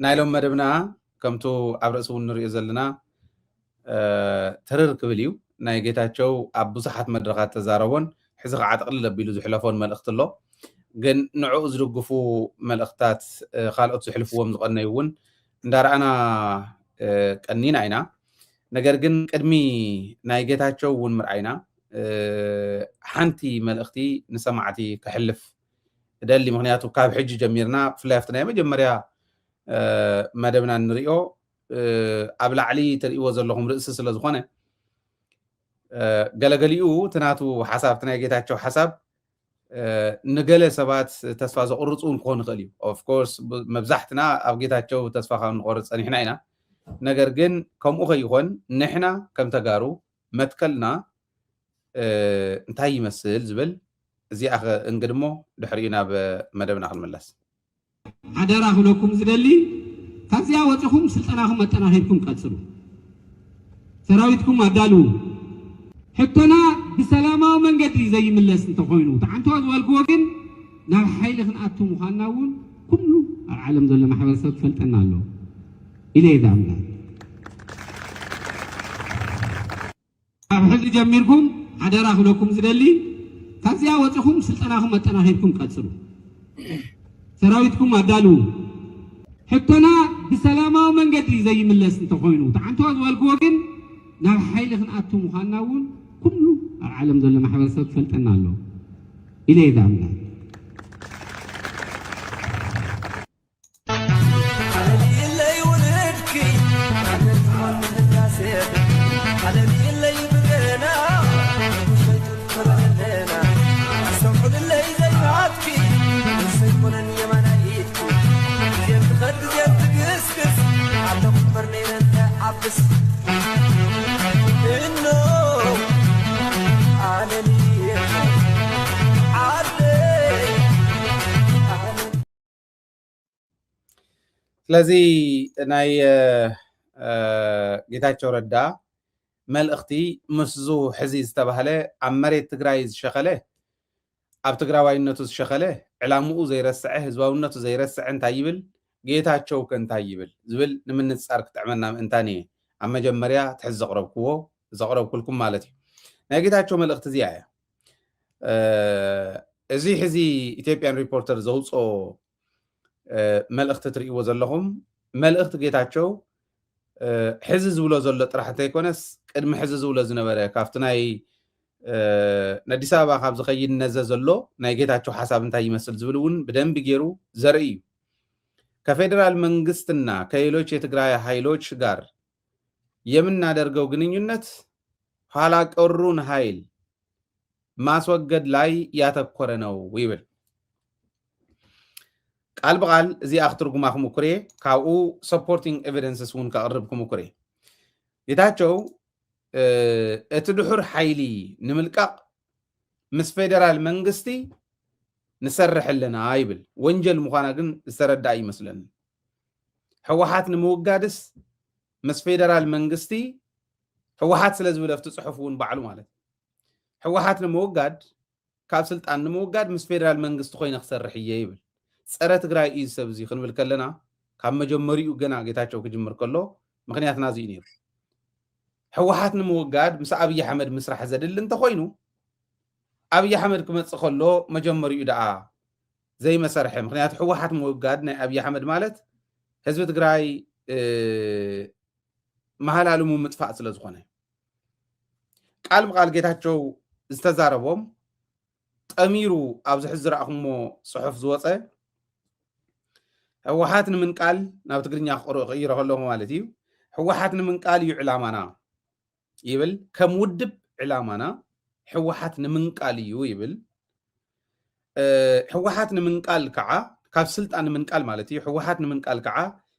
ናይ ሎም መደብና ከምቱ ኣብ ርእሲ እውን ንሪኦ ዘለና ትርር ክብል እዩ። ናይ ጌታቸው ኣብ ብዙሓት መድረኻት ተዛረቦን ሕዚ ከዓ ጥቕልል ኣቢሉ ዝሕለፎን መልእኽቲ ኣሎ። ግን ንዕኡ ዝድግፉ መልእኽታት ካልኦት ዝሕልፍዎም ዝቐነዩ እውን እንዳረኣና ቀኒና ኢና። ነገር ግን ቅድሚ ናይ ጌታቸው እውን ምርኣይና ሓንቲ መልእኽቲ ንሰማዕቲ ከሕልፍ እደሊ። ምክንያቱ ካብ ሕጂ ጀሚርና ብፍላይ ኣብቲ ናይ መጀመርያ መደብና እንሪኦ ኣብ ላዕሊ ትርእይዎ ዘለኹም ርእሲ ስለ ዝኾነ ገለገሊኡ እቲ ናቱ ሓሳብ እቲ ናይ ጌታቸው ሓሳብ ንገለ ሰባት ተስፋ ዘቑርፅ እውን ክኾን ይኽእል እዩ። ኦፍኮርስ መብዛሕትና ኣብ ጌታቸው ተስፋ ካብ ንቆርፅ ፀኒሕና ኢና። ነገር ግን ከምኡ ከይኾን ንሕና ከም ተጋሩ መትከልና እንታይ ይመስል ዝብል እዚኣ እንግድሞ ድሕሪኡ ናብ መደብና ክንምለስ። ሓደራ ክብለኩም ዝደሊ ካብዚኣ ወፂኹም ስልጠናኹም ኣጠናኺርኩም ቀፅሉ። ሰራዊትኩም ኣዳልዉ። ሕቶና ብሰላማዊ መንገዲ ዘይምለስ እንተኾይኑ ተዓንተዋ ዝበልክዎ ግን ናብ ሓይሊ ክንኣቱ ምዃንና እውን ኩሉ ኣብ ዓለም ዘሎ ማሕበረሰብ ፈልጠና ኣሎ ኢለ እየ ዝኣምና። ካብ ሕዚ ጀሚርኩም ሓደራ ክብለኩም ዝደሊ ካብዚኣ ወፂኹም ስልጠናኹም ኣጠናኺርኩም ቀፅሉ። ሰራዊትኩም ኣዳልዉ። ሕቶና ብሰላማዊ መንገዲ ዘይምለስ እንተኾይኑ ተዓንተዋ ዝበልክዎ ግን ናብ ሓይሊ ክንኣቱ ምዃንና እውን ኩሉ ኣብ ዓለም ዘሎ ማሕበረሰብ ፈልጠና ኣሎ ኢለ እየ ዝኣምና። ስለዚ ናይ ጌታቸው ረዳ መልእኽቲ ምስዙ ሕዚ ዝተባህለ ኣብ መሬት ትግራይ ዝሸኸለ ኣብ ትግራዋይነቱ ዝሸኸለ ዕላምኡ ዘይረስዐ ህዝባውነቱ ዘይረስዐ እንታይ ይብል ጌታቸው ከ እንታይ ይብል ዝብል ንምንፃር ክጥዕመና ምእንታን እየ ኣብ መጀመርያ ትሕዚ ዘቕረብክዎ ዘቕረብኩልኩም ማለት እዩ። ናይ ጌታቸው መልእኽቲ እዚኣ እያ። እዚ ሕዚ ኢትዮጵያን ሪፖርተር ዘውፅኦ መልእኽቲ ትርእይዎ ዘለኹም መልእኽቲ ጌታቸው ሕዚ ዝብሎ ዘሎ ጥራሕ እንተይኮነስ ቅድሚ ሕዚ ዝብሎ ዝነበረ ካብቲ ናይ ንኣዲስ ኣበባ ካብ ዝኸይድ ነዘ ዘሎ ናይ ጌታቸው ሓሳብ እንታይ ይመስል ዝብል እውን ብደንቢ ገይሩ ዘርኢ እዩ። ከፌዴራል መንግስትና ከሌሎች የትግራይ ኃይሎች ጋር የምናደርገው ግንኙነት ኋላ ቀሩን ኃይል ማስወገድ ላይ ያተኮረ ነው ይብል። ቃል ብቃል እዚኣ ክትርጉማ ክምኩር እየ። ካብኡ supporting evidences እውን ከቕርብ ክምኩር እየ። ጌታቸው እቲ ድሑር ሓይሊ ንምልቃቕ ምስ ፌደራል መንግስቲ ንሰርሕ ኣለና ይብል። ወንጀል ምዃና ግን ዝተረዳ ይመስለኒ። ህወሓት ንምውጋድስ ምስ ፌደራል መንግስቲ ህወሓት ስለ ዝብል ኣብቲ ፅሑፍ እውን ባዕሉ ማለት ህወሓት ንምውጋድ ካብ ስልጣን ንምውጋድ ምስ ፌደራል መንግስቲ ኮይነ ክሰርሕ እየ ይብል። ፀረ ትግራይ እዩ ሰብ እዚ ክንብል ከለና ካብ መጀመሪኡ ገና ጌታቸው ክጅምር ከሎ ምክንያትና እዚ እዩ ነይሩ። ህወሓት ንምውጋድ ምስ ኣብይ ኣሕመድ ምስራሕ ዘድሊ እንተኮይኑ ኣብይ ኣሕመድ ክመፅእ ከሎ መጀመሪኡ ደኣ ዘይመሰርሐ። ምክንያቱ ህወሓት ምውጋድ ናይ ኣብይ ኣሕመድ ማለት ህዝቢ ትግራይ መሃላልሙ ምጥፋእ ስለ ዝኾነ ቃል ብቃል ጌታቸው ዝተዛረቦም ጠሚሩ ኣብዚ ሕዚ ዝረእኹሞ ፅሑፍ ዝወፀ ህወሓት ንምንቃል ናብ ትግርኛ ክቕይሮ ከለኹ ማለት እዩ። ህወሓት ንምንቃል እዩ ዕላማና ይብል። ከም ውድብ ዕላማና ህወሓት ንምንቃል እዩ ይብል። ህወሓት ንምንቃል ከዓ ካብ ስልጣን ንምንቃል ማለት እዩ። ህወሓት ንምንቃል ከዓ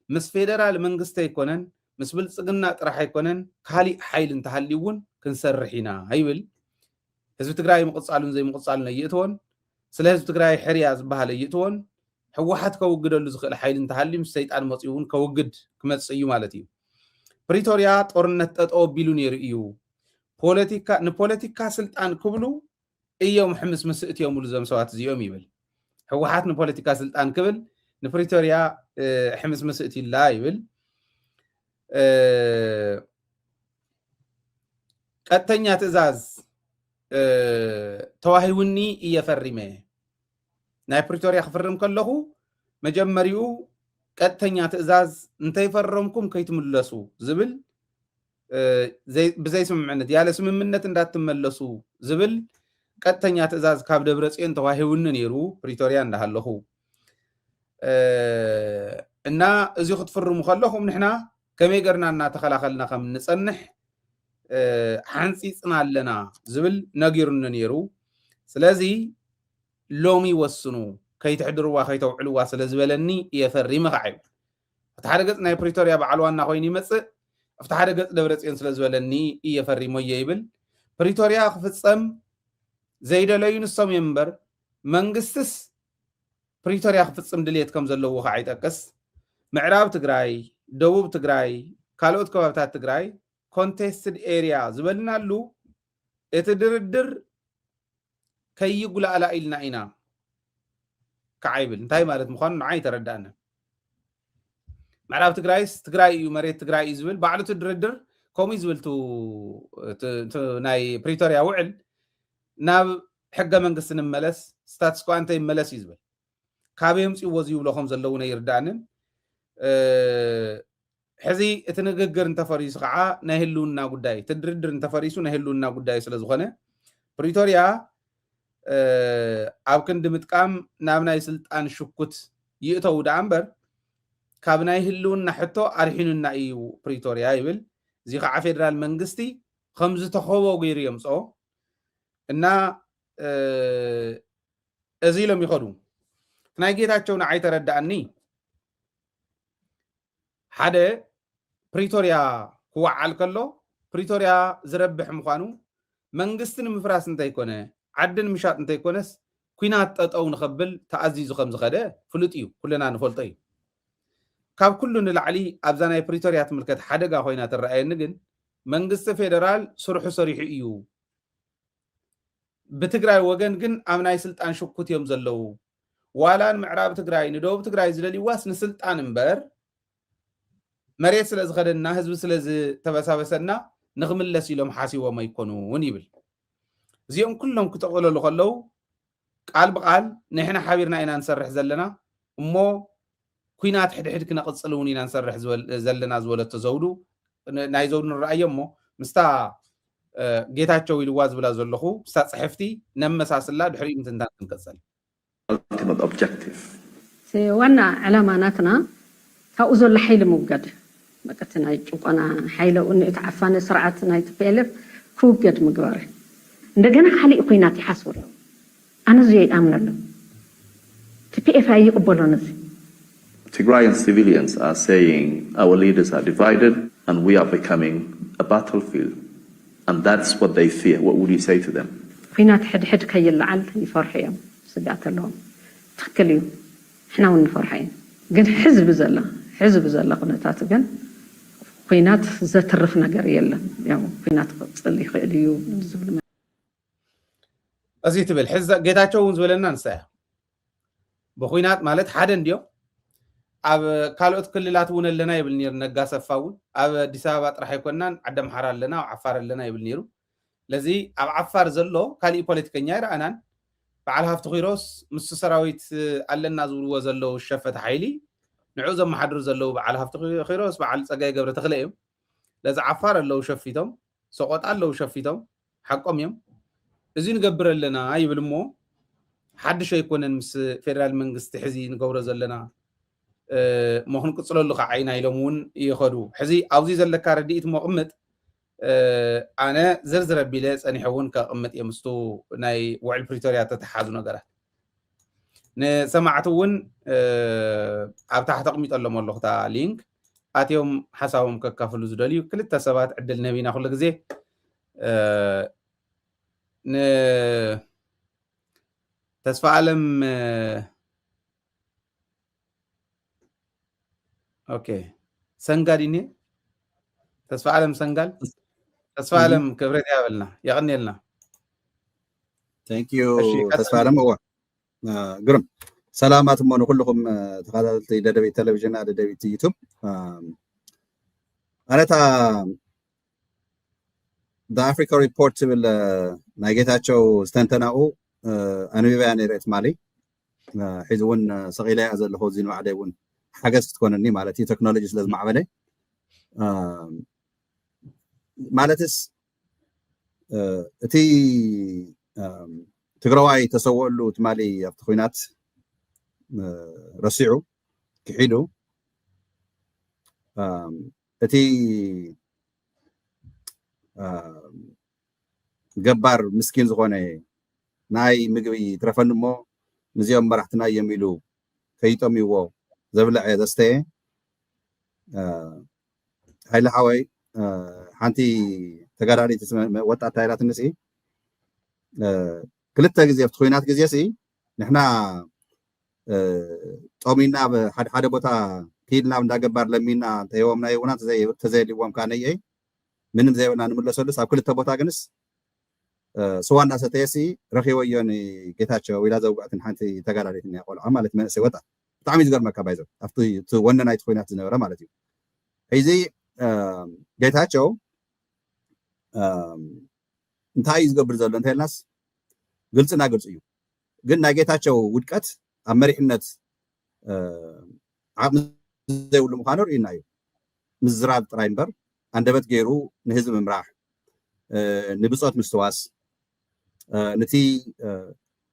ምስ ፌደራል መንግስቲ ኣይኮነን ምስ ብልፅግና ጥራሕ ኣይኮነን ካሊእ ሓይሊ እንተሃልዩ እውን ክንሰርሕ ኢና ይብል። ህዝቢ ትግራይ ምቕፃሉን ዘይምቕፃሉን ኣይእትዎን። ስለ ህዝቢ ትግራይ ሕርያ ዝበሃል ኣይእትዎን። ህወሓት ከውግደሉ ዝኽእል ሓይሊ እንተሃልዩ ምስ ሰይጣን መፂኡ እውን ከውግድ ክመፅእ እዩ ማለት እዩ። ፕሪቶርያ ጦርነት ጠጠው ኣቢሉ ነይሩ እዩ። ፖለቲካ ንፖለቲካ ስልጣን ክብሉ እዮም ሕምስምስ እትዮምሉ እዞም ሰባት እዚኦም ይብል። ህወሓት ንፖለቲካ ስልጣን ክብል ንፕሪቶርያ ሕምስምስ እትዩላ ይብል። ቀጥተኛ ትእዛዝ ተዋሂቡኒ እየ ፈሪመ። ናይ ፕሪቶርያ ክፍርም ከለኹ መጀመሪኡ ቀጥተኛ ትእዛዝ እንተይፈረምኩም ከይትምለሱ ዝብል ብዘይ ስምምዕነት ያለ ስምምነት እንዳትመለሱ ዝብል ቀጥተኛ ትእዛዝ ካብ ደብረ ጽዮን ተዋሂቡኒ ነይሩ። ፕሪቶርያ እንዳሃለኹ እና እዚ ክትፍርሙ ከለኹም ንሕና ከመይ ገርና እናተኸላኸልና ከም ንጸንሕ ሓንፂፅና ኣለና ዝብል ነጊሩኒ ነይሩ። ስለዚ ሎሚ ወስኑ፣ ከይትሕድርዋ ከይተውዕልዋ ስለ ዝበለኒ እየ ፈሪመ ከዓ ይብል። ኣብቲ ሓደ ገፅ ናይ ፕሪቶርያ በዓል ዋና ኮይኑ ይመፅእ፣ ኣብቲ ሓደ ገፅ ደብረ ፅዮን ስለ ዝበለኒ እየ ፈሪሞዮ ይብል። ፕሪቶርያ ክፍፀም ዘይደለዩ ንሶም እዮም እምበር መንግስትስ ፕሪቶርያ ክፍፅም ድልየት ከም ዘለዎ ከዓ ይጠቅስ። ምዕራብ ትግራይ፣ ደቡብ ትግራይ፣ ካልኦት ከባብታት ትግራይ ኮንቴስትድ ኤሪያ ዝበልናሉ እቲ ድርድር ከይጉላእላ ኢልና ኢና ከዓ ይብል። እንታይ ማለት ምዃኑ ንዓ ይተረዳእነ። ምዕራብ ትግራይስ ትግራይ እዩ፣ መሬት ትግራይ እዩ ዝብል ባዕሉ እቲ ድርድር ከምኡ እዩ ዝብል። ናይ ፕሪቶርያ ውዕል ናብ ሕገ መንግስቲ ንመለስ፣ ስታትስኮ እንተ ይመለስ እዩ ዝብል። ካበይ የምፅእዎ እዚ ይብሎ ከም ዘለዉ ነይርዳእንን። ሕዚ እቲ ንግግር እንተፈሪሱ ከዓ ናይ ህልውና ጉዳይ፣ እቲ ድርድር እንተፈሪሱ ናይ ህልውና ጉዳይ ስለ ዝኾነ ፕሪቶርያ ኣብ ክንዲ ምጥቃም ናብ ናይ ስልጣን ሽኩት ይእተው ደኣ እምበር ካብ ናይ ህልውና ሕቶ ኣርሒኑና እዩ ፕሪቶርያ ይብል። እዚ ከዓ ፌደራል መንግስቲ ከም ዝተኸቦ ገይሩ የምፅኦ እና እዚ ኢሎም ይኸዱ። ናይ ጌታቸው ንዓይ ተረዳእኒ ሓደ ፕሪቶርያ ክወዓል ከሎ ፕሪቶርያ ዝረብሕ ምዃኑ መንግስቲ ንምፍራስ እንተይኮነ ዓዲ ንምሻጥ እንተይኮነስ ኩናት ጠጠው ንኸብል ተኣዚዙ ከም ዝኸደ ፍሉጥ እዩ፣ ኩልና ንፈልጦ እዩ። ካብ ኩሉ ንላዕሊ ኣብዛ ናይ ፕሪቶርያ ትምልከት ሓደጋ ኮይና ትረኣየኒ ግን መንግስቲ ፌደራል ስርሑ ሰሪሑ እዩ። ብትግራይ ወገን ግን ኣብ ናይ ስልጣን ሽኩት እዮም ዘለዉ። ዋላ ንምዕራብ ትግራይ ንደቡብ ትግራይ ዝደልይዋስ ንስልጣን እምበር መሬት ስለ ዝኸደና ህዝቢ ስለ ዝተበሳበሰና ንክምለስ ኢሎም ሓሲቦም ኣይኮኑን ይብል። እዚኦም ኩሎም ክጥቕለሉ ከለዉ ቃል ብቃል ንሕና ሓቢርና ኢና ንሰርሕ ዘለና እሞ ኩናት ሕድሕድ ክነቕፅል እውን ኢና ንሰርሕ ዘለና ዝበለቶ ዘውዱ ናይ ዘውዱ ንረኣዮ እሞ ምስታ ጌታቸው ኢልዋ ዝብላ ዘለኹ ምስታ ፅሕፍቲ ነመሳስላ ድሕሪኡ ምትንታን ክንቀፅል። Ultimate objective. ዋና ዕላማ ናትና ካብኡ ዘሎ ሓይሊ ምውጋድ በቃ እቲ ናይ ጭቆና ሓይለ ኡኒ እቲ ዓፋነ ስርዓት ናይ ቲ ፒ ኤል ኤፍ ክውገድ ምግባር እዩ። እንደገና ካሊእ ኮይናት ይሓስቡ ኣለዉ። ኣነ እዚ ኣይኣምነሉ። ቲ ፒ ኤፍ ኣይቕበሎን እዚ። Tigrayan civilians are saying our leaders are divided and we are becoming a battlefield and that's what they fear. What would you say to them? ኩናት ሕድሕድ ከይለዓል ይፈርሑ እዮም፣ ስግኣት ኣለዎም። ትክክል እዩ፣ ንሕና እውን ንፈርሖ እዩ። ግን ሕዚ ብዘላ ሕዚ ብዘላ ኩነታት ግን ኩናት ዘትርፍ ነገር የለን። ያው ኩናት ክቕፅል ይኽእል እዩ ዝብሉ እዚ ትብል ሕዚ ጌታቸው እውን ዝበለና ንሳ እያ። ብኩናት ማለት ሓደ እንድዮም ኣብ ካልኦት ክልላት እውን ኣለና ይብል ነይሩ ነጋ ሰፋ እውን ኣብ ኣዲስ ኣበባ ጥራሕ ኣይኮናን ዓዲ ኣምሓራ ኣለና ኣብ ዓፋር ኣለና ይብል ነይሩ። ለዚ ኣብ ዓፋር ዘሎ ካሊእ ፖለቲከኛ ኣይረኣናን። በዓል ሃፍቲ ኪሮስ ምስ ሰራዊት ኣለና ዝብልዎ ዘለዉ ሸፈተ ሓይሊ ንዑ ዘመሓድሩ ዘለዉ በዓል ሃፍቲ ኪሮስ በዓል ፀጋይ ገብረ ተክለ እዮም። ለዚ ዓፋር ኣለዉ ሸፊቶም፣ ሰቆጣ ኣለዉ ሸፊቶም፣ ሓቆም እዮም። እዚ ንገብር ኣለና ይብል እሞ ሓድሽ ኣይኮነን ምስ ፌደራል መንግስቲ ሕዚ ንገብሮ ዘለና እሞ ክንቅፅለሉ ከዓ ኢና ኢሎም እውን ይኸዱ። ሕዚ ኣብዚ ዘለካ ረድኢት እሞ ቅምጥ። ኣነ ዝርዝር ኣቢለ ፀኒሐ እውን ከቅምጥ እየ ምስቱ ናይ ውዕል ፕሪቶርያ ተተሓዙ ነገራት ንሰማዕቲ እውን ኣብ ታሕቲ ኣቕሚጠሎም ኣለኹ እታ ሊንክ ኣትዮም ሓሳቦም ከካፍሉ ዝደልዩ ክልተ ሰባት ዕድል ንህብ ኢና ኩሉ ግዜ። ንተስፋ ኣለም ኦኬ ሰንጋል እኔ ተስፋ ኣለም ሰንጋል ተስፋ ኣለም ክብረት ያበልና የቐንየልና። Thank you ተስፋ ኣለም እዋ ግርም ሰላማት እሞ ንኩልኹም ተኸታተልቲ ደደቢት ቴሌቪዥን፣ ደደቢት ዩቱብ። ኣነታ ኣፍሪካ ሪፖርት ትብል ናይ ጌታቸው ዝተንተናኡ ኣንቢበያ ነይረ ትማሊ። ሕዚ እውን ሰቂለያ ዘለኹ እዚ ንባዕለይ እውን ሓገዝ ክትኮነኒ ማለት እዩ፣ ቴክኖሎጂ ስለ ዝማዕበለ። ማለትስ እቲ ትግራዋይ ተሰወሉ ትማሊ ኣብቲ ኩናት ረሲዑ ክሒዱ፣ እቲ ገባር ምስኪን ዝኾነ ናይ ምግቢ ትረፈኒ እሞ ንዚኦም መራሕትና እዮም ኢሉ ከይጠምይዎ ዘብለዐ ዘስተየ ሃይለ ሓወይ፣ ሓንቲ ተጋዳሊት ወጣት ታይላት ንስኢ ክልተ ግዜ ኣብቲ ኩናት ግዜ ሲ ንሕና ጠሚና ኣብ ሓደ ሓደ ቦታ ክይድና እንዳገባር ለሚና እንተሂቦምና ይውና ተዘየልዎም ካነየይ ምንም ዘይብልና ንምለሰሉስ ኣብ ክልተ ቦታ ግንስ ስዋ እንዳሰተየሲ ረኪበዮ ንጌታቸው ኢላ ዘውግዕትን ሓንቲ ተጋዳሊት እኒኣ ቆልዓ ማለት መንእሰይ ወጣት ብጣዕሚ ዝገርመካ ባይዘ ኣብቲ ወነ ናይቲ ኩናት ዝነበረ ማለት እዩ። ሕዚ ጌታቸው እንታይ እዩ ዝገብር ዘሎ እንተልናስ ግልፅና ግልፂ እዩ። ግን ናይ ጌታቸው ውድቀት ኣብ መሪሕነት ዓቕሚ ዘይብሉ ምዃኑ ርኢና እዩ። ምዝራብ ጥራይ እምበር ኣንደበት ገይሩ ንህዝቢ ምምራሕ፣ ንብፆት ምስትዋስ፣ ነቲ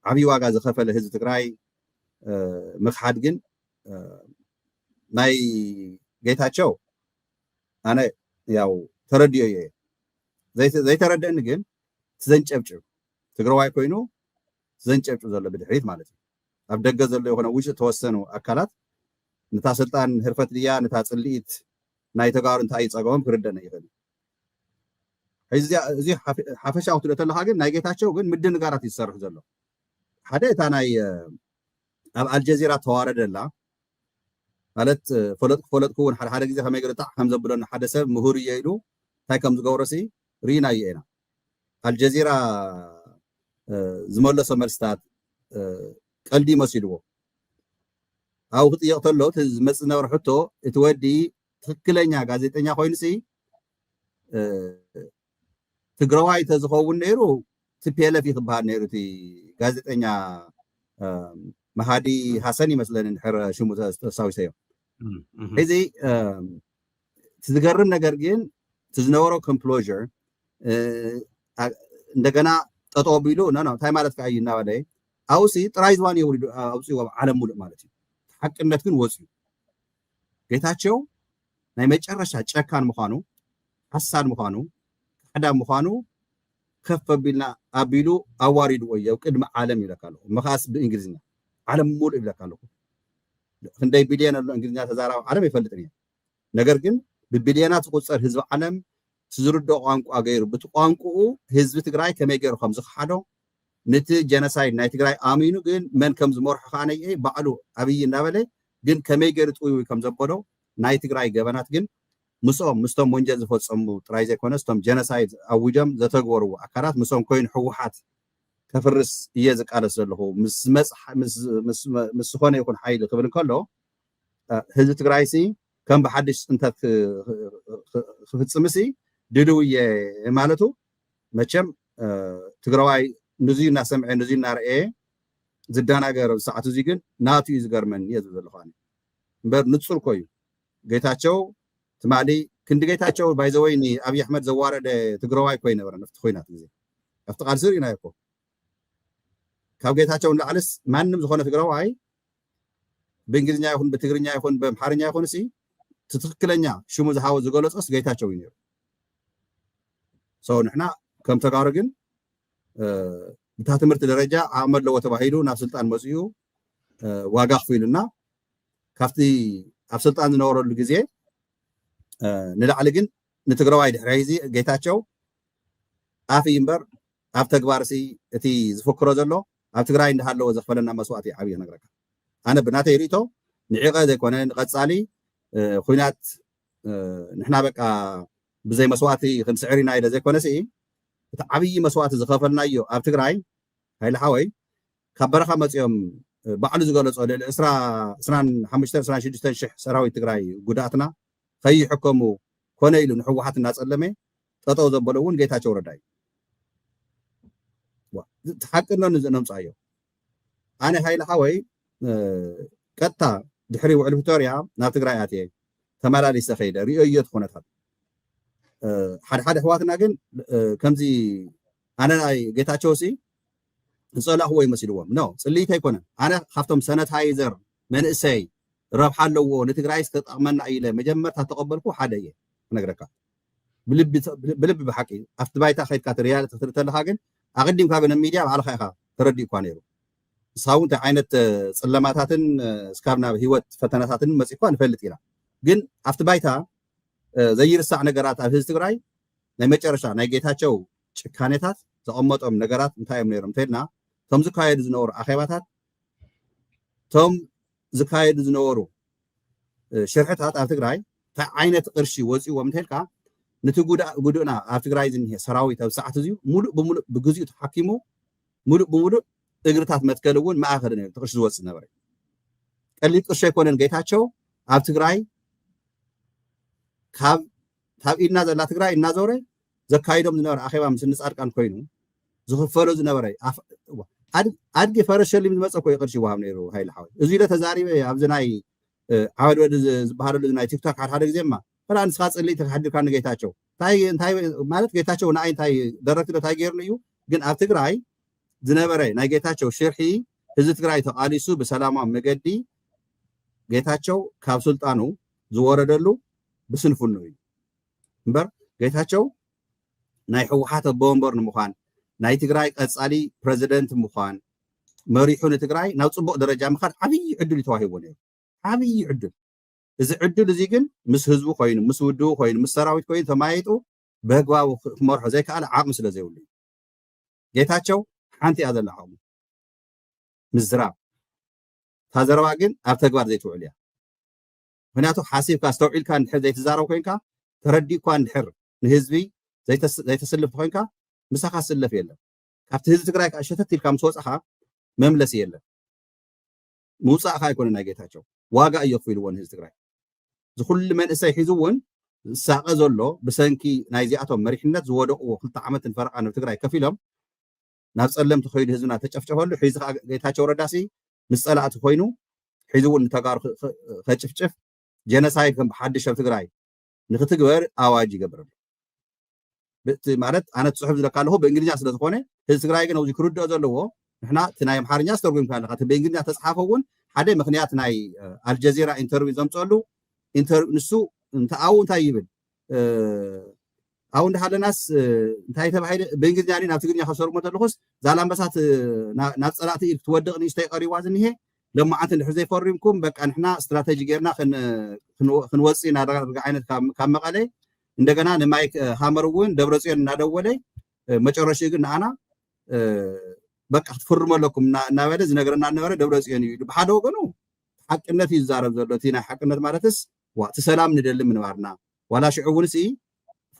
ዓብዪ ዋጋ ዝኸፈለ ህዝቢ ትግራይ ምኽሓድ ግን ናይ ጌታቸው ኣነ ያው ተረድዮ እየ። ዘይተረድእኒ ግን ትዘንጨብጭብ ትግራዋይ ኮይኑ ትዘንጨብጭብ ዘሎ ብድሕሪት ማለት እዩ። ኣብ ደገ ዘሎ ይኮነ ውጭ ተወሰኑ ኣካላት ነታ ስልጣን ህርፈት ድያ ነታ ፅልኢት ናይ ተጋሩ እንታይ ይፀገሞም ክርደነ ይኽእል። እዚ ሓፈሻዊ ትልእተለካ ግን ናይ ጌታቸው ግን ምድንጋራት ይሰርሕ ዘሎ ሓደ እታ ናይ ኣብ ኣልጀዚራ ተዋረደላ ማለት ፈለጥኩ ፈለጥኩ እውን ሓደ ሓደ ግዜ ከመይ ግርጣዕ ከም ዘብለና ሓደ ሰብ ምሁር እየ ኢሉ እንታይ ከም ዝገብሮ ሲ ርኢናዮ ኢና። ኣልጀዚራ ዝመለሶ መልስታት ቀልዲ መሲልዎ ኣብኡ ክጥየቕ ተሎ እቲ ዝመፅእ ዝነበረ ሕቶ እቲ ወዲ ትክክለኛ ጋዜጠኛ ኮይኑ ሲ ትግራዋይ ተዝኸውን ነይሩ ቲፒኤልኤፍ እዩ ክበሃል ነይሩ እቲ ጋዜጠኛ መሃዲ ሃሰን ይመስለኒ እንድሕር ሽሙ ተሳዊሰዮ። ሕዚ እቲ ዝገርም ነገር ግን እቲ ዝነበሮ ኮምፕሎር እንደገና ጠጠው ኣቢሉ ኖ እንታይ ማለት ከዓ እዩ እናበለ ኣብሲ ጥራይ ዝባን የውሪዱ ኣውፅዎ ዓለም ሙሉእ ማለት እዩ። ሓቅነት ግን ወፅዩ ጌታቸው ናይ መጨረሻ ጨካን ምዃኑ ሓሳድ ምዃኑ ካሕዳ ምዃኑ ከፍ ኣቢልና ኣቢሉ ኣዋሪድዎ እዩ ኣብ ቅድሚ ዓለም ይብለካ ኣለኹ። መኻስ ብእንግሊዝኛ ዓለም ሙሉእ ይብለካ ኣለኹ። ክንደይ ቢልዮን ኣሎ እንግሊዝኛ ተዛራቢ ዓለም ይፈልጥን እየ። ነገር ግን ብቢልዮናት ዝቁፀር ህዝቢ ዓለም ዝርድኦ ቋንቋ ገይሩ ብቲ ቋንቋኡ ህዝቢ ትግራይ ከመይ ገይሩ ከም ዝክሓዶ ንቲ ጀነሳይድ ናይ ትግራይ ኣሚኑ ግን መን ከም ዝመርሖ ከዓ ነየ ባዕሉ ኣብይ እናበለ ግን ከመይ ገይሩ ጥውይ ከም ዘበሎ ናይ ትግራይ ገበናት ግን ምስኦም ምስቶም ወንጀል ዝፈፀሙ ጥራይ ዘይኮነስ እቶም ጀነሳይድ ኣዊጆም ዘተግበርዎ ኣካላት ምስኦም ኮይኑ ህወሓት ከፍርስ እየ ዝቃለስ ዘለኹ ምስ ዝኾነ ይኹን ሓይሊ ክብል እንከሎ ህዝቢ ትግራይ ሲ ከም ብሓድሽ ፅንተት ክፍፅም ሲ ድልው እየ ማለቱ መቸም ትግራዋይ ንዙ እናሰምዐ ንዙ እናርአየ ዝደናገር ሰዓት እዙ ግን ናቱ እዩ ዝገርመኒ እየ ዝብል ዘለኹ እምበር ንፁር እኮ እዩ። ጌታቸው ትማሊ ክንዲ ጌታቸው ባይዘወይ ንኣብይ ኣሕመድ ዘዋረደ ትግራዋይ እኮ ይነበረ ኣብቲ ኮይናት ግዜ ኣብቲ ቃልሲ ርኢናዮ እኮ ካብ ጌታቸው ንላዕልስ ማንም ዝኾነ ትግራዋይ ብእንግሊዝኛ ይኹን ብትግርኛ ይኹን ብኣምሓርኛ ይኹን ሲ ትክክለኛ ሽሙ ዝሃወ ዝገለፆስ ጌታቸው እዩ ነይሩ። ሰው ንሕና ከም ተጋሩ ግን ብታ ትምህርቲ ደረጃ ዓቕሚ ኣለዎ ተባሂሉ ናብ ስልጣን መፅኡ ዋጋ ክፍኢሉና ካብቲ ኣብ ስልጣን ዝነበረሉ ግዜ ንላዕሊ ግን ንትግራዋይ ድሕሪ ሕዚ ጌታቸው ኣፍ እዩ እምበር ኣብ ተግባር ሲ እቲ ዝፍክሮ ዘሎ ኣብ ትግራይ እንዳሃለወ ዘኽፈለና መስዋእቲ ዓብዪ ክነግረካ ኣነ ብናተይ ርእቶ ንዒቐ ዘይኮነ ንቐፃሊ ኩናት ንሕና በቃ ብዘይ መስዋእቲ ክንስዕር ኢና ኢለ ዘይኮነ ሲ እቲ ዓብዪ መስዋእቲ ዝኸፈልናዮ ኣብ ትግራይ ሃይለ ሓወይ ካብ በረኻ መፂኦም ባዕሉ ዝገለጾ ልዕሊ ዕስራ ዕስራን ሓሙሽተን ዕስራን ሽዱሽተን ሽሕ ሰራዊት ትግራይ ጉዳትና ከይሕከሙ ኮነ ኢሉ ንሕወሓት እናጸለመ ጠጠው ዘበሎ እውን ጌታቸው ረዳ እዩ። ሓቅኖ ነምፃዮ ኣነ ሃይለ ሓወይ ቀጥታ ድሕሪ ውዕል ፕሪቶርያ ናብ ትግራይ ኣትየ ተመላሊሰ ከይደ ሪኦዮ እቲ ኩነታት ሓደ ሓደ ኣሕዋትና ግን ከምዚ ኣነ ናይ ጌታቸው ሲ ዝፀላእክዎ ይመስልዎም ኖ ፅልኢት ኣይኮነን ኣነ ካብቶም ሰነታይዘር መንእሰይ ረብሓ ኣለዎ ንትግራይ ዝተጠቕመና ኢለ መጀመርታ ተቐበልኩ ሓደ እየ ክነግረካ ብልቢ ብሓቂ ኣብቲ ባይታ ከይድካ ሪያል ክትርኢ ተለካ ግን ኣቐዲምካ ግን ሚድያ ባዕልካ ኢካ ተረዲእኳ ነይሩ ንስኻ እውን እንታይ ዓይነት ፅለማታትን ስካብ ናብ ህይወት ፈተናታትን መፂእኳ ንፈልጥ ኢና ግን ኣብቲ ባይታ ዘይርሳዕ ነገራት ኣብ ህዝቢ ትግራይ ናይ መጨረሻ ናይ ጌታቸው ጭካኔታት ዘቐመጦም ነገራት እንታይ እዮም ነይሮም እንተልና እቶም ዝካየዱ ዝነበሩ ኣኼባታት እቶም ዝካየዱ ዝነበሩ ሽርሕታት ኣብ ትግራይ እንታይ ዓይነት ቅርሺ ወፂዎም እንተልካ ነቲ ጉድእና ኣብ ትግራይ ዝኒሀ ሰራዊት ኣብ ሰዓት እዚዩ ሙሉእ ብሙሉእ ብግዚኡ ተሓኪሙ ሙሉእ ብሙሉእ እግርታት መትከል እውን ማእኸል ነሩ ቅርሺ ዝወፅእ ነበረ ቀሊል ቅርሺ ኣይኮነን ጌታቸው ኣብ ትግራይ ካብ ካብ ኢድና ዘላ ትግራይ እናዞረ ዘካይዶም ዝነበረ ኣኼባ ምስ ንፃድቃን ኮይኑ ዝኽፈሎ ዝነበረ ኣድጊ ፈረስ ሸሊም ዝመፀ እኮ ቅርሺ ይወሃብ ነይሩ ሃይለ ሓወይ እዚ ኢለ ተዛሪበ ኣብዚ ናይ ዓወድ ወዲ ዝበሃለሉ ናይ ቲክቶክ ሓደ ሓደ ግዜ ማ ፈላ ንስኻ ፅልኢ ተካሕድርካ ንጌታቸው እንታይ እንታይ ማለት ጌታቸው ንኣይ እንታይ ደረግቲ ዶ እንታይ ገይርሉ እዩ ግን ኣብ ትግራይ ዝነበረ ናይ ጌታቸው ሽርሒ ህዝቢ ትግራይ ተቃሊሱ ብሰላማዊ መገዲ ጌታቸው ካብ ስልጣኑ ዝወረደሉ ብስንፍኑ እዩ እምበር ጌታቸው ናይ ህወሓት ኣቦ ወንበር ንምዃን ናይ ትግራይ ቀፃሊ ፕረዚደንት ምዃን መሪሑ ንትግራይ ናብ ፅቡቅ ደረጃ ምኻድ ዓብዪ ዕድል እዩ ተዋሂቦ ነይሩ ዓብዪ ዕድል እዚ ዕድል እዚ ግን ምስ ህዝቡ ኮይኑ ምስ ውድቡ ኮይኑ ምስ ሰራዊት ኮይኑ ተማይጡ በግባቡ ክመርሖ ዘይከኣለ ዓቕሚ ስለ ዘይብሉ እዩ ጌታቸው ሓንቲ እያ ዘላ ዓቕሙ ምዝራብ እታ ዘረባ ግን ኣብ ተግባር ዘይትውዕል እያ ምክንያቱ ሓሲብካ ኣስተውዒልካ እንድሕር ዘይትዛረብ ኮይንካ ተረዲእኳ እንድሕር ንህዝቢ ዘይተስልፍ ኮይንካ ምሳኻ ዝስለፍ የለን ካብቲ ህዝቢ ትግራይ ከዓ ሸተት ኢልካ ምስ ወፃኻ መምለሲ የለን ምውፃእካ ኣይኮነ ናይ ጌታቸው ዋጋ እዮ ክፍልዎ ንህዝቢ ትግራይ ዝኩሉ መንእሰይ ሒዙ እውን ዝሳቀ ዘሎ ብሰንኪ ናይዚኣቶም መሪሕነት ዝወደቅዎ ክልተ ዓመትን ፈረቃ ናብ ትግራይ ከፊሎም ናብ ፀለምቲ ከይዱ ህዝብና ተጨፍጨፈሉ ሒዚ ከዓ ጌታቸው ረዳሲ ምስ ፀላእቲ ኮይኑ ሒዚ እውን ንተጋሩ ከጭፍጭፍ ጀነሳይድ ከም ብሓድሽ ኣብ ትግራይ ንክትግበር ኣዋጅ ይገብር ኣሎ ማለት ኣነ ትፅሑፍ ዝለካ ኣለኹ ብእንግሊዝኛ ስለዝኮነ ህዚ ትግራይ ግን ኣብዚ ክርድኦ ዘለዎ ንሕና እቲ ናይ ኣምሓርኛ ዝተርጉምካ ኣለካ እቲ ብእንግሊዝኛ ተፅሓፈ እውን ሓደ ምክንያት ናይ ኣልጀዚራ ኢንተርቪው ዘምፀሉ ንሱ እንተኣው እንታይ ይብል ኣው እንዳሃለናስ እንታይ ተባሂለ ብእንግሊዝኛ ናብ ትግርኛ ከሰርሞ ተለኩስ ዛላንበሳት ናብ ፀላእቲ ኢድ ክትወድቕ ንእሽተይ ቀሪዋ ዝኒሄ ሎማዓንቲ እንድሕር ዘይፈሪምኩም በቃ ንሕና ስትራተጂ ጌርና ክንወፅእ ኢና ዳርጋ ዓይነት ካብ መቐለ እንደገና ንማይክ ሃመር እውን ደብረፅዮን እናደወለ መጨረሽኡ ግን ንኣና በቃ ክትፍርሙ ኣለኩም እናበለ ዝነገረና ነበረ ደብረፅዮን እዩ ብሓደ ወገኑ ሓቅነት እዩ ዝዛረብ ዘሎ እቲ ናይ ሓቅነት ማለትስ እቲ ሰላም ንደሊ ምንባርና ዋላ ሽዑ እውን ሲ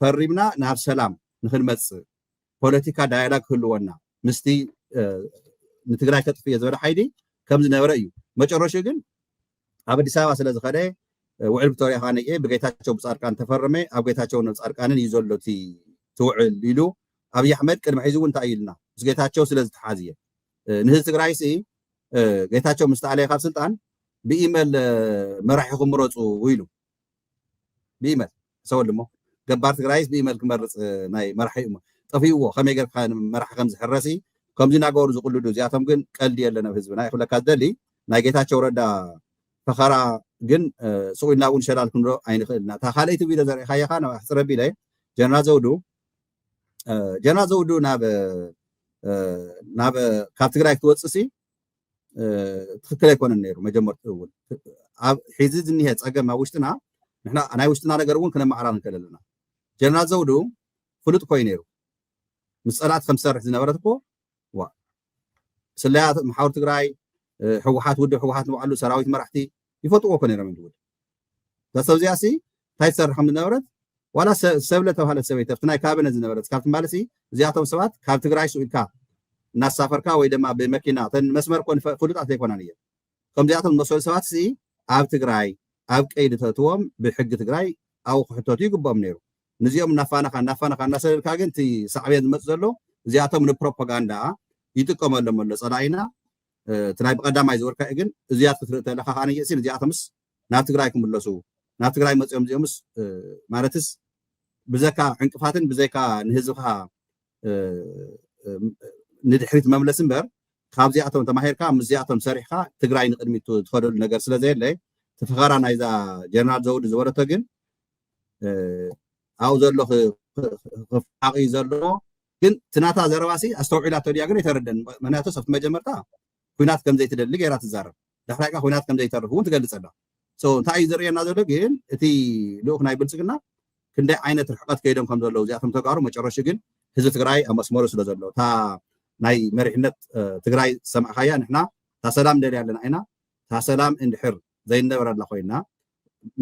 ፈሪምና ናብ ሰላም ንክንመፅእ ፖለቲካ ዳያላግ ክህልወና ምስቲ ንትግራይ ከጥፍእ እየ ዝበለ ሓይሊ ከም ዝነበረ እዩ መጨረሹ ግን ኣብ ኣዲስ ኣበባ ስለ ዝኸደ ውዕል ፕሪቶርያ ከዓ ነየ ብጌታቸው ብፃድቃን ተፈረመ ኣብ ጌታቸው ንፃድቃንን እዩ ዘሎ እቲ ትውዕል ኢሉ ኣብይ ኣሕመድ ቅድሚ ሕዚ እውን እንታይ ኢልና ምስ ጌታቸው ስለ ዝተሓዝየ ንህዝቢ ትግራይ ሲ ጌታቸው ምስ ተኣለየ ካብ ስልጣን ብኢመል መራሒ ክምረፁ ኢሉ ብኢመል ሰወል እሞ ገባር ትግራይስ ብኢመል ክመርፅ ናይ መራሒ እሞ ጠፊእዎ ከመይ ገርካ መራሒ ከም ዝሕረሲ ከምዚ እናገበሩ ዝቅልዱ እዚኣቶም ግን ቀልዲ የለን ኣብ ህዝብና ይክብለካ ዝደሊ ናይ ጌታቸው ረዳ ፈኸራ ግን ስቁ ኢልና እውን ሸላል ክንብሎ ኣይንኽእልና እታ ካልኣይቲ ቪድዮ ዘርእካየኻ ናብ ኣሕፅረ ቢለ ጀነራል ዘውዱ ጀነራል ዘውዱ ናብ ናብ ካብ ትግራይ ክትወፅእ ሲ ትክክል ኣይኮነን ነይሩ መጀመርትኡ እውን ኣብ ሕዚ ዝኒሀ ፀገም ኣብ ውሽጥና ንሕና ናይ ውሽጥና ነገር እውን ክነማዕራር ንክእል ኣለና ጀነራል ዘውዱ ፍሉጥ ኮይኑ ነይሩ ምስ ፀላእቲ ከም ዝሰርሕ ዝነበረት እኮ ዋ ስለያ መሓውር ትግራይ ህወሓት ውድብ ህወሓት ንባዕሉ ሰራዊት መራሕቲ ይፈልጥዎ እኮ ነይሮም ይድውል እዛ ሰብ እዚኣ ሲ እንታይ ትሰርሕ ከም ዝነበረት ዋላ ሰብለ ተባሃለት ሰበይቲ ኣብቲ ናይ ካቢነ ዝነበረት ካብቲ ማለት እዚኣቶም ሰባት ካብ ትግራይ ስኢልካ እናሳፈርካ ወይ ድማ ብመኪና፣ እተን መስመር ኮን ፍሉጣት ዘይኮናን እየን። ከምዚኣቶም ዝመሰሉ ሰባት ሲ ኣብ ትግራይ ኣብ ቀይዲ ተእትዎም ብሕጊ ትግራይ ኣብኡ ክሕተቱ ይግብኦም ነይሩ። ንዚኦም እናፋነኻ እናፋነኻ እናሰደድካ ግን እቲ ሳዕቤን ዝመፅ ዘሎ እዚኣቶም ንፕሮፓጋንዳ ይጥቀመሎም ኣሎ ፀላኢና። እቲ ናይ ብቀዳማይ ዝወርካ ግን እዚኣት ክትርኢ ተለካ ከዓነ የእሲን እዚኣቶምስ ናብ ትግራይ ክምለሱ ናብ ትግራይ መፅኦም እዚኦምስ ማለትስ ብዘካ ዕንቅፋትን ብዘካ ንህዝብካ ንድሕሪት መምለስ እምበር ካብዚኣቶም ተማሂርካ ምስዚኣቶም ሰሪሕካ ትግራይ ንቅድሚት ትኸደሉ ነገር ስለ ዘየለ እቲ ፈኸራ ናይዛ ጀነራል ዘውዱ ዝበለቶ ግን ኣብኡ ዘሎ ክፋቂ ዘሎ ግን ትናታ ዘረባሲ ኣስተውዒላቶ ድያ ግን ኣይተረደን። ምክንያቱ ሰብቲ መጀመርታ ኩናት ከም ዘይትደሊ ገይራ ትዛረብ ዳሕራይ ካ ኩናት ከም ዘይተርፍ እውን ትገልፅ ኣላ። እንታይ እዩ ዝርእየና ዘሎ ግን እቲ ልኡክ ናይ ብልፅግና ክንደይ ዓይነት ርሕቀት ከይዶም ከም ዘለዉ እዚኣቶም ተጋሩ መጨረሹ ግን ህዝቢ ትግራይ ኣብ መስመሩ ስለ ዘሎ እታ ናይ መሪሕነት ትግራይ ሰማዕካያ ንሕና እታ ሰላም ንደልያ ኣለና ኢና እታ ሰላም እንድሕር ዘይነበረላ ኮይና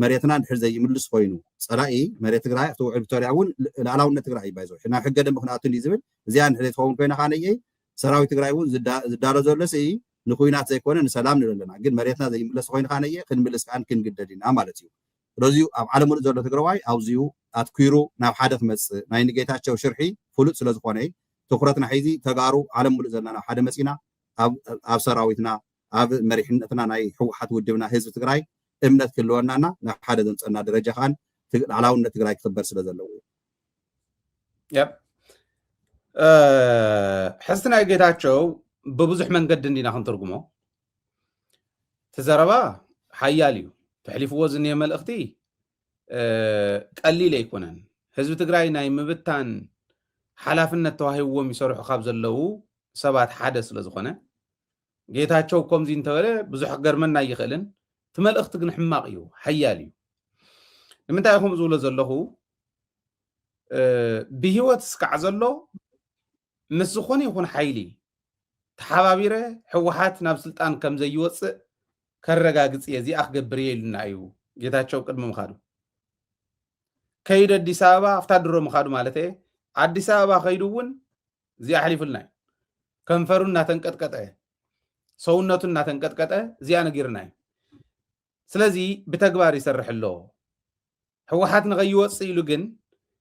መሬትና እንድሕር ዘይምልስ ኮይኑ ፀላኢ መሬት ትግራይ እቲ ውዕል ፕሪቶርያ እውን ልኣላውነት ትግራይ እዩ ባይዞ ናብ ሕገ ደንቢ ክንኣቱ እንዲ ዝብል እዚኣ እንድሕር ዘይትኸውን ኮይና ካነየይ ሰራዊት ትግራይ እውን ዝዳሎ ዘሎ ስኢ ንኩናት ዘይኮነ ንሰላም ንብል ኣለና ግን መሬትና ዘይምለስ ኮይና ካነየ ክንምልስ ከዓን ክንግደድ ኢና ማለት እዩ ስለዚዩ ኣብ ዓለም ሙሉእ ዘሎ ትግራዋይ ኣብዚዩ ኣትኲሩ ናብ ሓደ ክመፅእ ናይ ንጌታቸው ሽርሒ ፍሉጥ ስለዝኾነ ትኩረትና ሒዚ ተጋሩ ዓለም ሙሉእ ዘለና ናብ ሓደ መፂና ኣብ ሰራዊትና ኣብ መሪሕነትና ናይ ህወሓት ውድብና ህዝቢ ትግራይ እምነት ክህልወናና ናብ ሓደ ዘምፀና ደረጃ ከዓን ላዕላውነት ትግራይ ክኽበር ስለ ዘለዎ እዩ። ሕዝቲ ናይ ጌታቸው ብብዙሕ መንገዲ እንዲና ክንትርጉሞ እቲ ዘረባ ሓያል እዩ ተሕሊፍዎ ዝኒየ መልእኽቲ ቀሊል ኣይኮነን ህዝቢ ትግራይ ናይ ምብታን ሓላፍነት ተዋሂብዎም ይሰርሑ ካብ ዘለዉ ሰባት ሓደ ስለ ዝኾነ ጌታቸው ከምዚ እንተበለ ብዙሕ ክገርመና ይኽእልን እቲ መልእኽቲ ግን ሕማቕ እዩ ሓያል እዩ ንምንታይ ከምኡ ዝብሎ ዘለኹ ብህይወት ስካዕ ዘሎ ምስ ዝኾነ ይኹን ሓይሊ ተሓባቢረ ህወሓት ናብ ስልጣን ከም ዘይወፅእ ከረጋግፅ እየ እዚኣ ክገብር እየ ኢሉና እዩ ጌታቸው ቅድሚ ምኻዱ ከይዱ ኣዲስ ኣበባ ኣብታ ድሮ ምኻዱ ማለት እየ ኣዲስ ኣበባ ከይዱ እውን እዚኣ ኣሕሊፉልና እዩ ከንፈሩ እናተንቀጥቀጠ ሰውነቱ እናተንቀጥቀጠ እዚኣ ነጊርና እዩ ስለዚ ብተግባር ይሰርሕ ኣሎ ህወሓት ንኸይወፅእ ኢሉ ግን